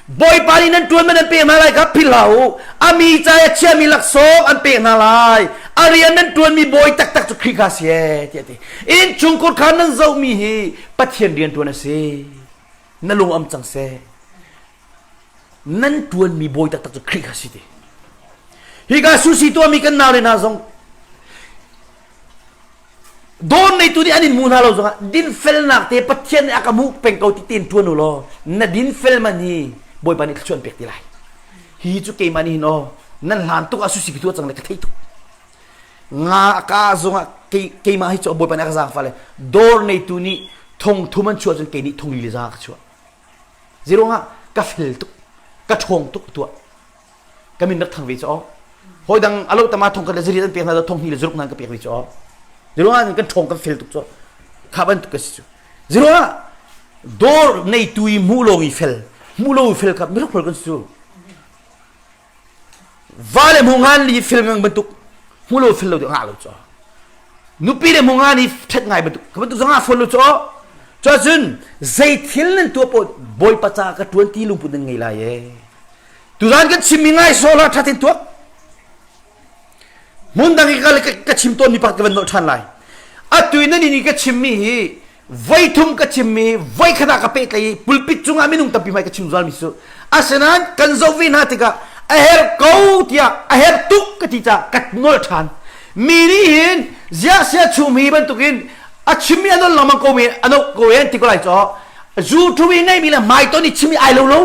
Bawipa nih nan ṭuan man an pek hna lai kha philh hlah u. A mi ca i a chiami laksawng an pek hna lai. A rian nan ṭuanmi bawi taktak cu Khrih kha a si ee, tiah a ti. Innchungkhur kha nan zohmi hi Pathian rian ṭuan a si. Na lung am cang seh. Nan ṭuanmi bawi taktak cu Khrih kha a si ti. Hika susi tuahmi kan naule hna zong Dawn neitu nih an in hmu hna lo zongah dinfelnak te Pathian nih a ka hmuh peng ko ti tein ṭuan u law na dinfel man hi Bawipa nih thluachuah an pek ti lai. Hi cu keimah nih hin aw nan hlan tuk ah susi ka tuah cang le ka thei tuk. Nga ka zongah keimah hi cu Bawipa nih a ka zaangfah le dawr neitu nih Thong thum an chuah cun kei nih thong li le za ka chuah. Zeiruangah ka fel tuk, ka ṭhawng tuk tuah. Ka min rak thang ve cu aw. Hawi dang alo tama thong khat le zariat an pek hna thong hnih le zaruk nan ka pek ve cu aw. Zeiruangah kan ṭhawng kan fel tuk cu. Kha bantuk ka si cu. Zeiruangah dawr neitu i hmuh lawng i fel, hmuh lo i fel kha mihrok kan si cu. Va le hmu ngan li fel ngang bantuk hmu lo fel lo deuh ngah lo cu. Nupi le hmu ngan i ṭhet ngai bantuk ka bantuk zong ah fawn lo cu. Cun zei thil nan tuah paoh Bawipa ca ka ṭuan ti lungput nan ngei lai ee. Tuzan kan chimmi ngai sawh hlah ṭha tein tuak. Hmun dang i ka, ka chim tawnmi pakhat ka van nolh ṭhan lai. Atu in nan i ka chimmi hi voithum ka chimmi voikhat ah ka pehtlaih i pulpit cungah minung tampi hmai ka chim zualmi cu asinain kan zoh ve hna tikah a herh ko tiah a herh tuk ka ti caah ka nolh ṭhan. Mi nih hin ziah sia chum hi bantukin a chimmi a nolh lengmang ko mi a noh ko en ti ko lai caw zu i ngeimi le hmaiton i chimmi ai lo lo.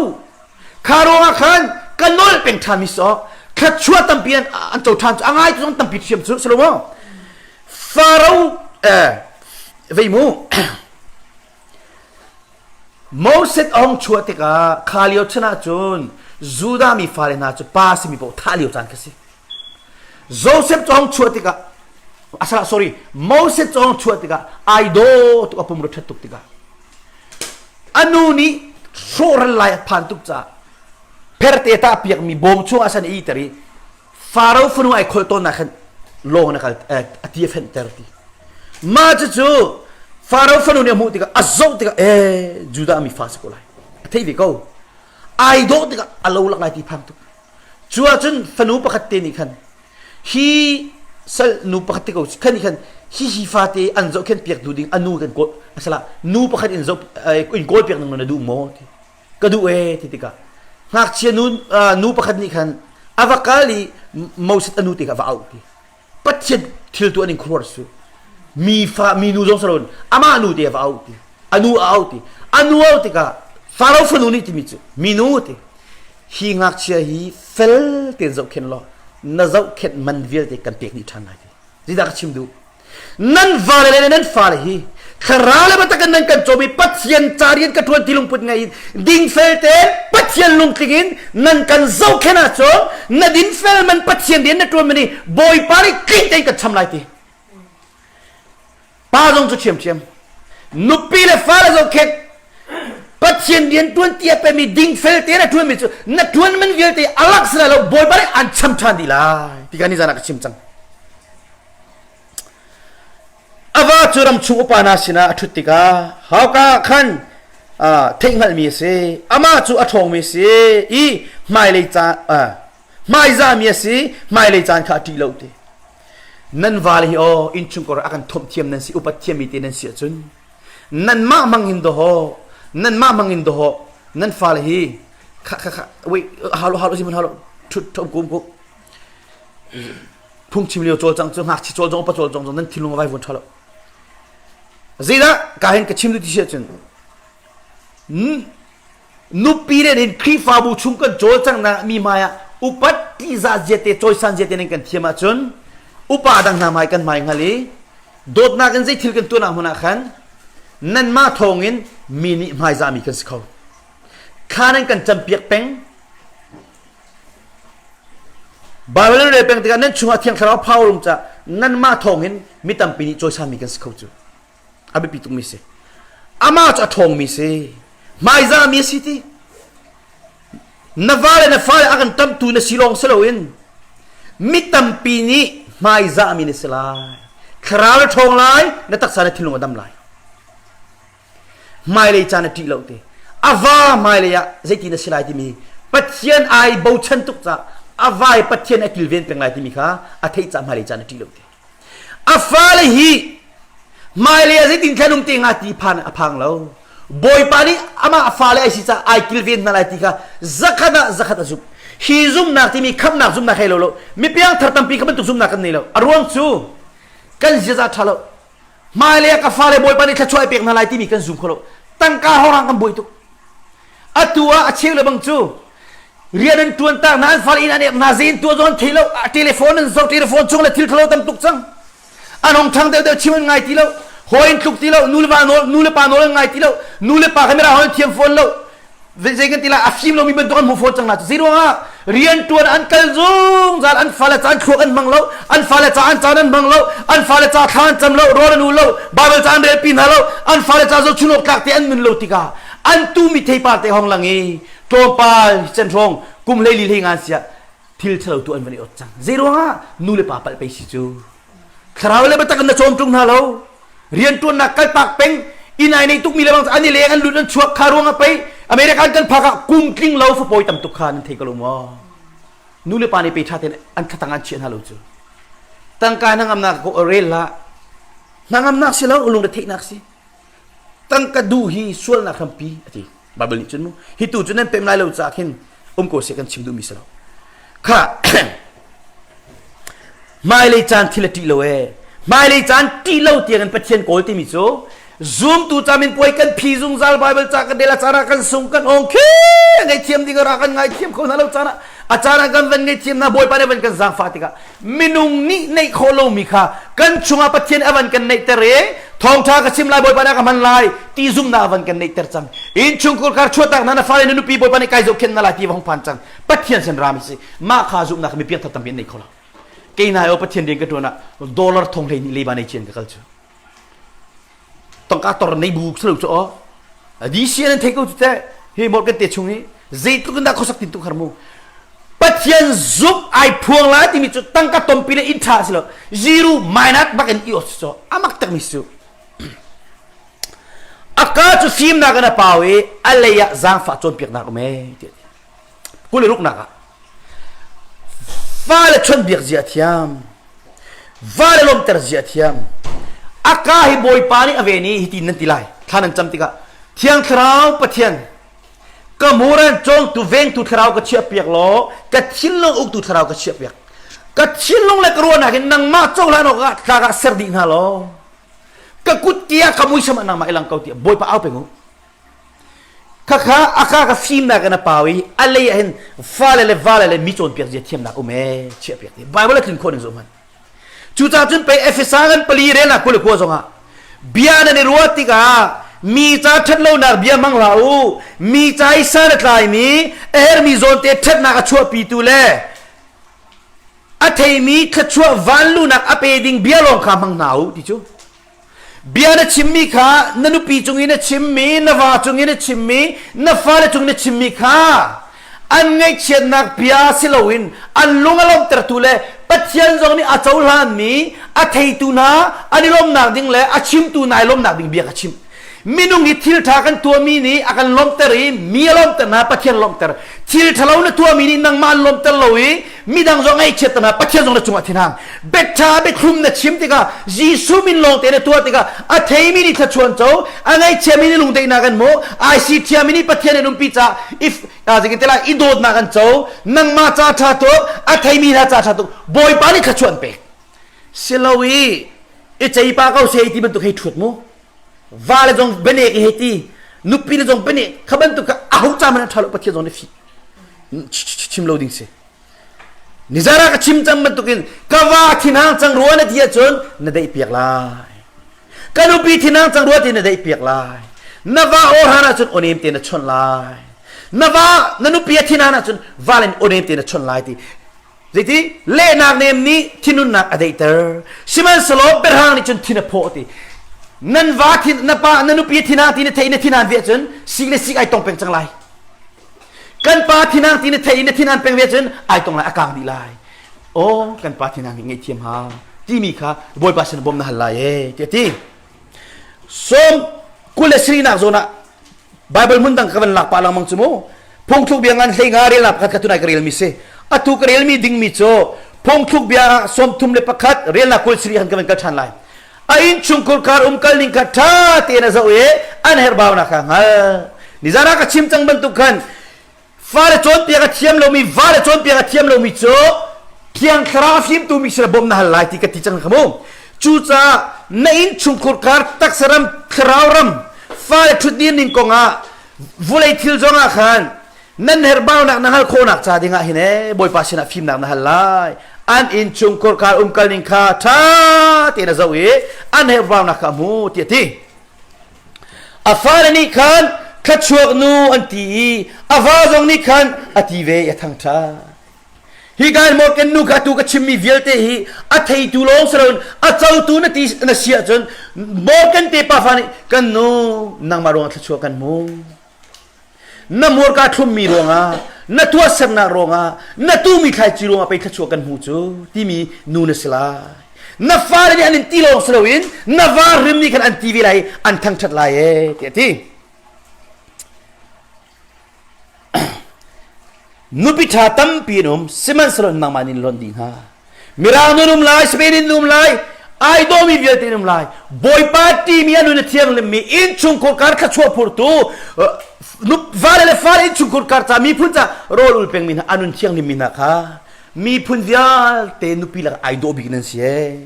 Kha ruangah khan ka nolh peng ṭhanmi si thluachuah tampi an, an co ṭhan cu a ngai tu zong tampi thiam cu si lo maw? Faro eh, vei mu Moses a hung chuah tikah kha lio chan ah cun Judah mi fale hna cu pa simi paoh thah lio caan kha si. Joseph cu a hung chuah tikah asala sorry Moses cu a hung chuah tikah ai daw tuk a pum ṭhat tuk tikah A nu nih hrawhral lai a phan tuk caah pherte tah piakmi bawm chungah san i iter i Faro fanu ai kholh tawnnak khan lawng in a kal a ti a fenhter ti. Mah cucu Faro fanu nih a hmuh tikah a zoh tikah ee Judah mi fa si ko lai. A thei ve ko. Ai dawh tikah a lo lak lai ti phang tuk. Cu ahcun fanu pakhat te nih khan Hi sal nu pakhat te ko khan khan hi hi fate an zohkhenh piak duh ding a nu kan kawl asala nu pakhat in zoh in kawl piak ning na duh maw ti ka duh e ti tikah ngakchia nu nu pakhat nih khan a va kal i Moses a nu te kha va auh ti Pathian thil tu an in khuruar su mi fa mi nu zong salon amah nu te va auh ti a nu a auh ti a nu auh tikah Faro fanu nih timi cu mi nu ti Hi ngakchia hi fel tein zohkhenh law na zohkhenh man vialte kan pek dih ṭhan lai ti. Zeidah ka chim duh? Nan vale le nan fale hi thlarau le biatak in nan kan cawm i Pathian ca rian ka ṭuan ti lungput ngei in dingfel tein Pathian lungtling in nan kan zohkhenh ahcun na dinfel man Pathian rian na ṭuan man i Bawipa nih tling tein kan cham lai ti. Pa zong cu ṭhiamṭhiam. Nupi le fale zohkhenh Pathian rian ṭuan ti a pemi dingfel tein a ṭuanmi cu na ṭuan man vialte a lak si lai lo Bawipa nih an cham ṭhan dih lai ti kha nizan ah ka chim cang. A va cu ram chung upa hna sinah a ṭhut tikah hauka ah khan theihhngalhmi a si. Amah cu a ṭhawngmi a si i hmailei ca hmaizahmi a si hmailei caan kha a ṭih lo ti. Nan vale hi aw innchungkhar a kan thomh thiam nan si upat thiammi te nan si ahcun nanmah hmang in dawhaw nanmah hmang in dawhaw nan fale hi kha kha kha wait halo halo si halo thut thom kum kum phungchim lio cawlcang cu ngakchia cawl zong upa cawl zong nan thinlung a vai vuan ṭha lo zeidah ka hin ka chim duh ti si ahcun Nupi le nin Khrihfabu chung kan cawlcanghnak mi hmai ah upat ṭihzah zia te cawisan zia te nan kan thiam ahcun upa dang hna hmai kan hmai hngal i dawtnak in zei thil kan tuahnak hmun ah khan nanmah thawngin mi nih hmaizahmi kan si kho. Kha nan kan campiak peng. Baibal nan rel peng tikah nan chungah Thiang Thlarau power um caah nanmah thawngin mi tampi nih cawisanmi kan si kho cu. A biapi tukmi si. Amah cu a ṭhawngmi si. Hmaizahmi a si ti. Na va le na fale a kan ṭamhtu na si lawng si loin mi tampi nih hmaizahmi na si lai. Thlarau na ṭhawng lai, na taksa na thinlung a dam lai. Hmailei caan a ṭih lo te. A va hmailei ah zeiti na si lai timi Pathian ai bochan tuk caah a vai Pathian a kilven peng lai timi kha a theih caah hmailei caan a ṭih lo te. A fale hi hmailei ah zeitin thlen um te hnga ti phan a phang lo. Bawipa nih amah fale ai si caah ai kilven hna lai ti kha zakhat ah zakhat a zumh. Hi zumhnak timi khamhnak zumhnak hei lo lo. Mi piangthar tampi kha bantuk zumhnak kan nei lo. A ruang cu kan ziaza ṭha lo. Hmailei ah ka fale Bawipa nih thluachuah ai pek hna lai timi kan zum kho lo. Tangka horang kan buai tuk. Atu ah a cheu le bang cu rian an tuan tak hna an fale inn an ek hna zein tuah zong an thei lo telephone an zoh telephone chung le thil thalo tam tuk cang an hong thang deuh deuh chim an ngai ti lo. Hawi in tluk ti lo, nu le va nawl, nu le pa nawl an ngai ti lo, nu le pa kha mirang holh an thiam fawn lo. Zei kan ti lai, a fim lomi bantuk an hmu fawn cang hna. Zei ruangah rianṭuan an kal zungzal, an fale ca an thluak an hmang lo, an fale ca an caan an hmang lo, an fale ca thla an cam lo, rawl an ul lo, Bible ca an relpi hna lo, an fale ca zohchun awk tlak te an nun lo tikah an tumi theipar te hong lang i tlawmpal cen hrawng kum 14 hlei ngan siah thil ṭhalo tu an van i ot cang. Zei ruangah nu le pa palh pei si cu. Thlarau le biatak in na cawm ṭung hna lo. Rianṭuannak kaltak peng inn ai nei tukmi le bang an i leng an lut an chuak kha ruangah pei America an kan phak ah kum tling lo fapawi tam tuk kha nan thei ko lo maw? Nu le pa nih pe ṭha tein an thatang an chiah hna lo cu. Tangka hnangamnak ko rel hlah. Hnangamnak si lo lungre theihnak si. Tangka duh hi sualnak hrampi a ti. Bible nih cun mu hi tu cu nan pem lai lo caah khin um ko seh kan chim duhmi si lo. Kha hmailei caan thil a ṭih lo ee. Hmailei caan ṭih lo tiang in Pathian kawl timi cu zumtu camin puai kan phi zungzal Bible ca kan rel a caan ah kan sung kan ong khi ngaihthiam ding ra kan ngaithiam kho hna lo caan ah a caan ah kan van ngaihthiam hna Bawipa nih van kan zaangfah tikah minung nih neih khawh lomi kha kan chungah Pathian a van kan neihter i thawngṭha ka chim lai Bawipa nih a ka hman lai ti zumhnak a van kan neihter cang innchungkhar kar chuahtak hna na fale na nupi Bawipa nih kai zohkhenh na lai ti va hung phan cang Pathian sin rami si mah kha zumhnak mi piangthar tampi an nei kho lo kei nai o Pathian rian ka ṭuan ah dollar thong 12 leiba nei cian ka kal cu tangka tor nei bu salo cu o DC an thei ko cu te hi Morgan te chung hi zeitluk in dah khuasak tin tuk har mu Pathian zumh ai phuang lai timi cu tangka tompi le inn ṭha si lo zero minus bak in i ot cu amak takmi su a ka cu fimnak in a pau i a lei ah zaangfah cawnpiaknak um ee ti kul ruknak ah fale chawnhbiak zia thiam vale lawmter zia thiam a ka hi bawipa nih a ven i hitin nan ti lai thla nan cam tikah thiang thlarau pathian ka muran cawngtu vengtu thlarau ka chiahpiak law ka thinlung uktu thlarau ka chiahpiak ka thinlung le ka ruahnak in nangmah cohlan awkah tlak ah ser dih hna law ka kut tiah ka muisam ah nangmah i lang ko tiah bawipa au peng u khakha aka ka fimnak in a pau i a lei ah hin fale le vale le mi cawnpiak zia thiamnak um ee chiahpiak ti bible a tlin khawh ning zoh hmanh Cucaah cun pei Efesa ngan pali relnak 29 zongah bia nan i ruah tikah mi ca ṭhatlonak bia hmang hlah u mi ca i san a tlaimi a hermi zawnte ṭhatnak a chuahpitu le a theimi thluachuah vanlunak a pe ding bia lawng kha hmang hna u ti cu Bia na chimmi kha na nupi cung i na chimmi, na va cung i na chimmi, na fale cung i na chimmi kha an ngaihchiatnak bia si loin an lung a lawmhtertu le Pathian zong nih a cohlanmi a theitu hna an i lawmhnak ding le a chimtu hna i lawmhnak ding bia ka chimh. Minung hi thil ṭha kan tuahmi nih a kan lawmhter i mi a lawmhter hna Pathian a lawmhter. Thil ṭhalo na tuahmi nih nangmah an lawmhter lo i midang zong ngaihchiatter hna Pathian zong na cungah thinhang. Biaṭha biathlum na chim tikah Jesuh min lawng te na tuah tikah a theimi nih thluachuan co, a ngaihchiami nih lungdaihnak an hmu, IC thiami nih Pathian an umpi caah if zeitin i dawtnak an co, nangmah ca ṭha tuk, a theimi hna ca ṭha tuk, Bawipa nih thluachuah an pek. Silo i i ceipa ko se ti bantuk hei ṭhut mu. Va le zong bianek i hei ti, nupi le zong bianek kha bantuk kha aho ca hmanh a ṭha lo Pathian zong nih fi chim lo ding si. Nizan ah ka chim cang bantukin ka va thinhang cang rua na ti ahcun na daih piak lai. Ka nupi thinhang cang rua ti na daih piak lai. Na va awhan ahcun awnem te na chawnh lai. Na va na nupi a thinhan ahcun va len awnem te na chawnh lai ti. Zeiti lehnak nem nih thinunnak a daihter. Sihmanhsehlaw biahrang nih cun thin a phawh ti. Nan va thin na pa na nupi thinhang ti na theih na thinhan ve ahcun sik le sik ai tong peng cang lai. Kan pa thinang ti na thei na thinhan peng ve cun ai tong lai a kang dih lai. Aw kan pa thinang hi ngaihthiam ha timi kha Bawipa sin bawm na hal lai e ti a ti. Sawm kul le sarihnak zawn ah Bible hmun dang ka van lak pah lengmang cu mu. Phungthluk bia ngan hlei nga relnak pakhat kha tunai ka relmi si. Atu ka relmi dingmi cu phungthluk bia 31 relnak 23 han ka van kal ṭhan lai. A innchungkhur kar umkal ning kha ṭha tein a zoh i an herhbaunak kha hngal. Nizan ah ka chim cang bantuk khan fale cawnpiak a thiam lomi vale cawnpiak a thiam lomi cu Thiang Thlarau a fimtu mi sin bawmh na hal lai ti ka ti cang kha mu. Cucaah na innchungkhur kar taksa ram thlarau ram fale ṭhutdir ning kongah vulei thil zongah khan. Nan herhbaunak na hngalh khawhnak ca dingah hin ee Bawipa sinah fimnak na hal lai. An inn chung kurkar umkal ning kha ṭha tein a zoh i an herhbaunak kha a hmu tiah a ti. A fale nih khan thluachuak nu an ti i a va zong nih khan a ti ve i a thangṭhat. Hi ka Morgan nu kha atu ka chimmi vialte hi a theitu lawng si loin a cotu na ti na si ahcun Morgan te pafa nih kan nu nangmah ruangah thluachuah kan hmu. Na hmurka thlummi ruangah na tuahsernak ruangah na tumi thlaici ruangah pei thluachuah kan hmu cu timi nu na si lai. Na fale nih an in ti lawng si loin na va rim nih khan an ti ve lai i an thangṭhat lai ee tiah a ti. Nupi ṭha tampi an um, sihmanhsehlaw nangmah nih lonh dih hna. Mirang nun um lai, Spain in um lai, ai dawmi vialte in um lai. Bawipa timi a nun a thianghlimmi innchungkhur kar thluachuah phurtu vale le fale innchungkhur kar ca miphun ca rawl ul pengmi hna a nun thianghlimmi hna kha miphun vialte nupi lak ai dawh bik nan si ee.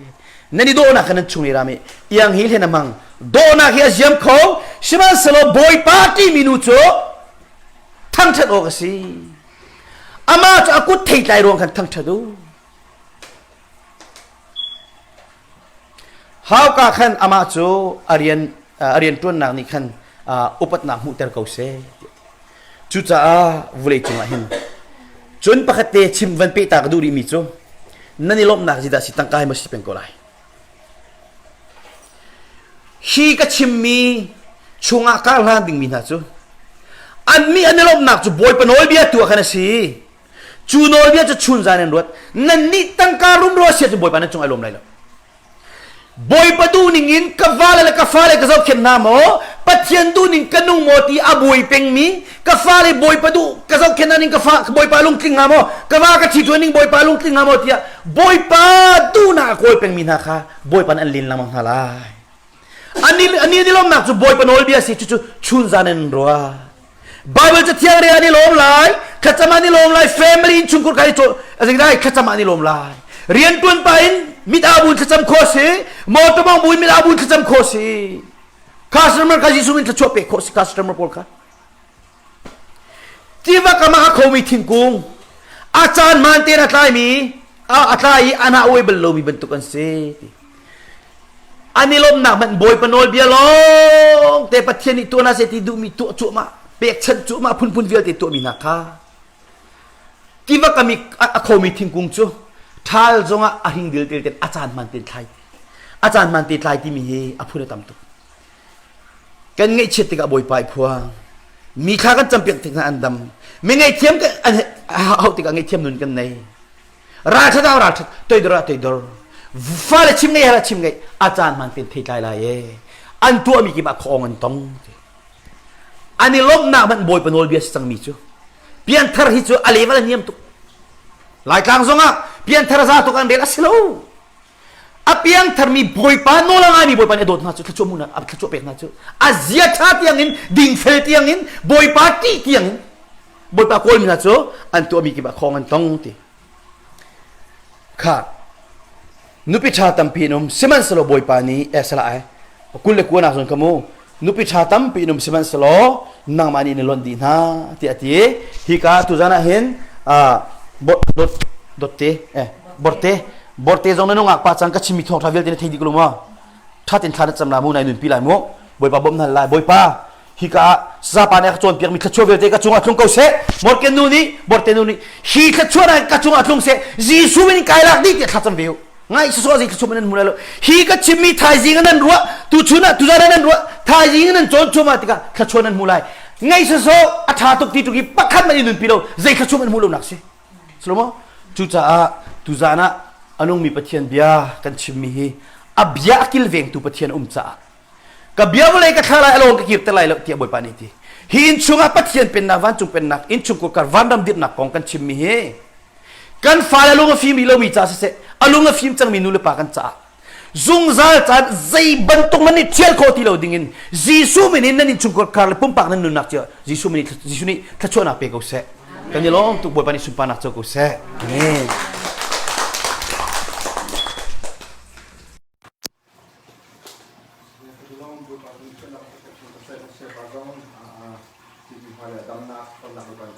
Nan i dawhnak kha nan chung i ram i iang hi hlen a hmang. Dawhnak hi a ziam kho, sihmanhsehlaw Bawipa timi nu cu thangṭhat awk a si. Amah cu a kut theitlai ruang khan thangṭhat u. Hauka khan amah cu a rian a rian ṭuannak nih khan upatnak hmuhter ko seh. Cucaah vulei cungah hin cun pakhat te chim van peh ta ka duh rihmi cu nan i lawmhnak zeidah si tangka hi maw si peng ko lai. Hi ka chimmi chungah kar hlan dingmi hna cu annih an i lawmhnak cu Bawipa nawlbia tu ah khan a si. Cu nawlbia cu chun zan in ruat. Nannih tangka rumro a si ahcun Bawipa nan cung ai lawm lai lo. Bawipa duhning in ka vale le ka fale ka zohkhenh hna maw? Pathian duhning ka nung maw ti a buai pengmi ka fale Bawipa duh ka zohkhenh hna ning ka fa Bawipa lungtling hnga maw? Ka va ka ṭhi ṭuan ning Bawipa lungtling hnga maw tiah Bawipa duhnak a kawl pengmi hna kha Bawipa nih an len lengmang hna lai. Ani ani an i lawmnak cu Bawipa nawlbia si cucu chun zan in ruah. Bible cathiang re an i lawm lai, thlacam an i lawm lai, family in chungkhur kai caw lai thlacam an i lawm lai. Rian tuan pa in mit aa bun thlacam kho si, motor mong buin mit aa bun thlacam kho si. Customer kha Jesuh min thluachuah pek khawh si customer pawl kha. Tiva kam ah a khomi thingkung a caan hmaan tein a tlaimi a tlai i a hnah uai bal lomi bantuk an si. An i lawmhnak hmanh Bawipa nawlbia lawng te Pathian nih tuah hna seh ti duhmi tuah cuahmah pekchanh cuahmah phunphun vialte tuahmi hna kha tiva kam i a khomi thingkung cu ṭhal zongah a hring dil tel ten a caan hmaan tein thlai a caan hmaan te tlai timi hi a phun a tam tuk. Kan ngaihchiat tikah Bawipa i phuang. Mi thla kan campiak tik hna an dam. Mi ngaihthiam an hauh tikah ngaihthiam nun kan nei. Ralṭhat ah ralṭhat, toidor ah toidor. Fale chim ngeih ah chim ngeih, a caan hmaan tein thei tlai lai e. An tuahmi kip ah khuaawng an tong. An i lawmhnak hmanh Bawipa nawlbia si cangmi cu. Pianthar hi cu a level a niam tuk. Laitlang zongah pianthar za tuk an rel a si lo. A piangtharmi Bawipa nawl a ngaimi Bawipa nih a dawt hna cu thluachuah hmuhnak a thluachuah pek hna cu a zia ṭha tiangin dingfel tiangin Bawipa ṭih tiangin Bawipa kawlmi hna cu an tuahmi kip ah khawng an tong ti kha nupi ṭha tampi in um sihmanhsehlaw Bawipa nih eh salah ai 29 zawn kha mu nupi ṭha tampi in um sihmanhsehlaw nangmah nih na lonh dih hna tiah a ti hika tuzan ah hin dot dotte eh borte borte zong na nungak pa cang ka chimmi thawngṭha vialte na thei dih ko lo maw ṭhat in thla na cam la mu nai nunpi lai mu bawipa bawmh hna lai bawipa hika ah sapa nih a ka cawnpiakmi thluachuah vialte ka cungah tlung ko seh morken nu nih borte nu nih hi thluachuah na ka cungah tlung seh Jesuh min kai lak dih tiah thlacam ve u ngai sawsawh zei thluachuah nan hmu lai lo hi ka chimmi thaizing nan ruah tuchun ah tuzan nan ruah thaizing nan cawn cuahmah tikah thluachuah nan hmu lai ngai sawsawh a ṭha tuk ti tuk i pakhat man in nunpi lo zei thluachuah man hmu lo nak si Salomo cucaah tuzan ah a nungmi Pathian bia kan chimmi hi a bia a kilvengtu Pathian um caah ka bia vawlei ka thla lai alawng ka kirter lai lo tiah Bawipa nih ti hi inn chungah Pathian pennak vancung pennak innchung kurkar vanram dirhnak kong kan chimmi hi kan fale lung a fim rih lomi ca siseh a lung a fim cangmi nu le pa kan caah zungzal caan zei bantuk man nih thial khawh ti lo dingin Jesuh min in nan innchungkhar khar le pumpak nan nunnak cio Jesuh min Jesuh nih thluachuahnak pe ko seh kan i lawm tuk Bawipa nih sunparnak co ko seh Amen Damnak, damnak,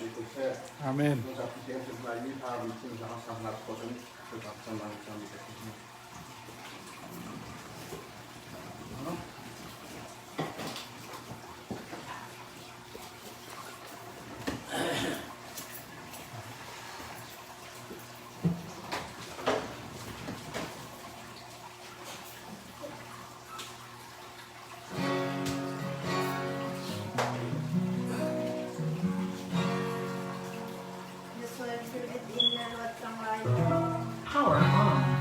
Power on. Power on. Power on.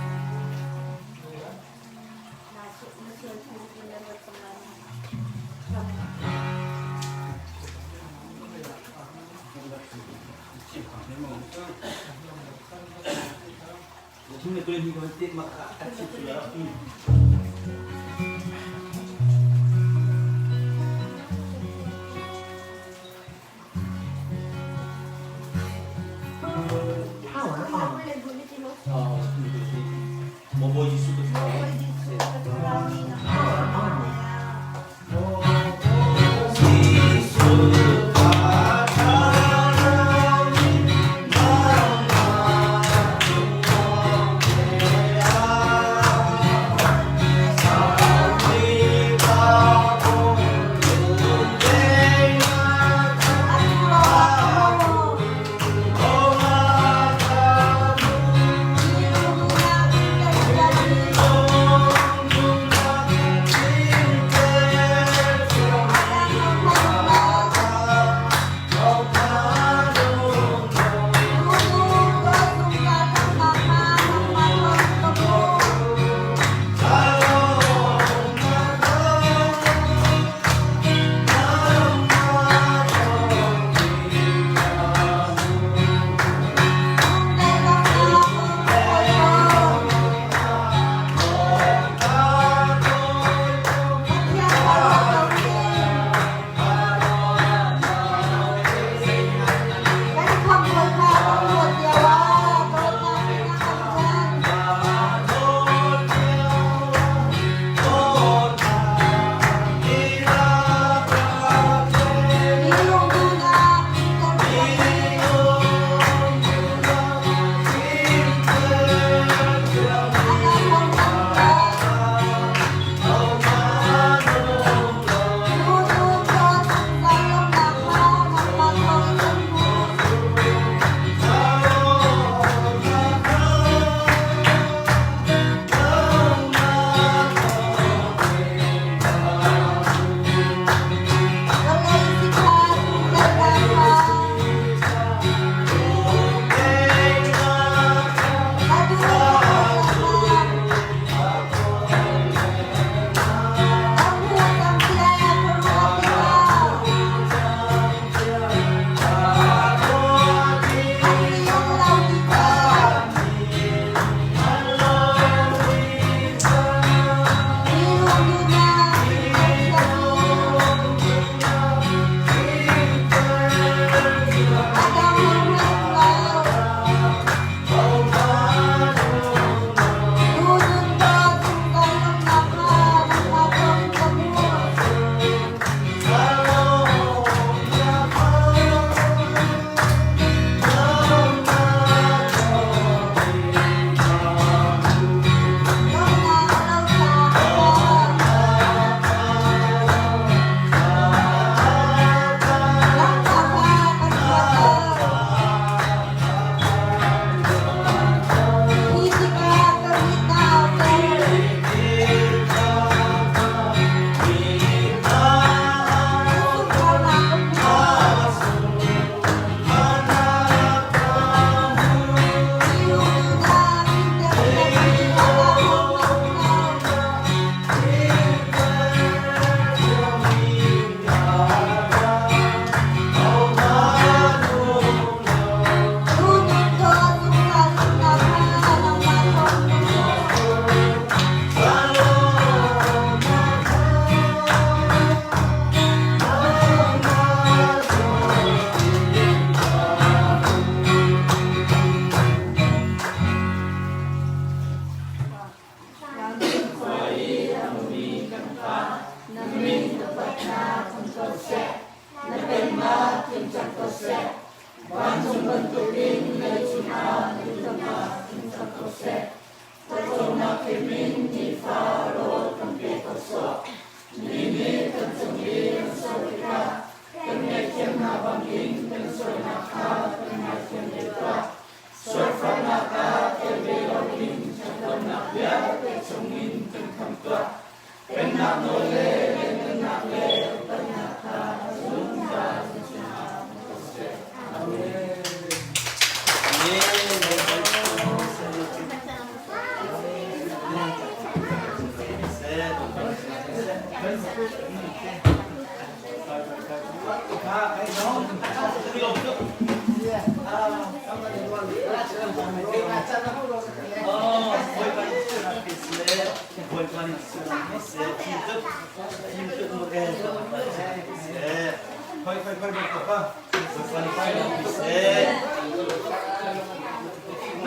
Na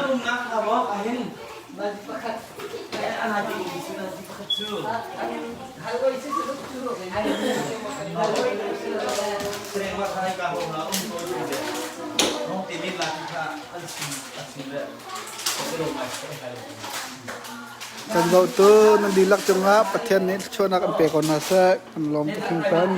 umnak kha maw ahin ana ti ti pakhat cu Sreng khai ka ho na um ko tu le hong ti min la kha an sim an sim le ko mai sai Kan zohtu nan dihlak cungah Pathian nih thluachuahnak an pe ko hna seh. Kan lawm tuk hringhran.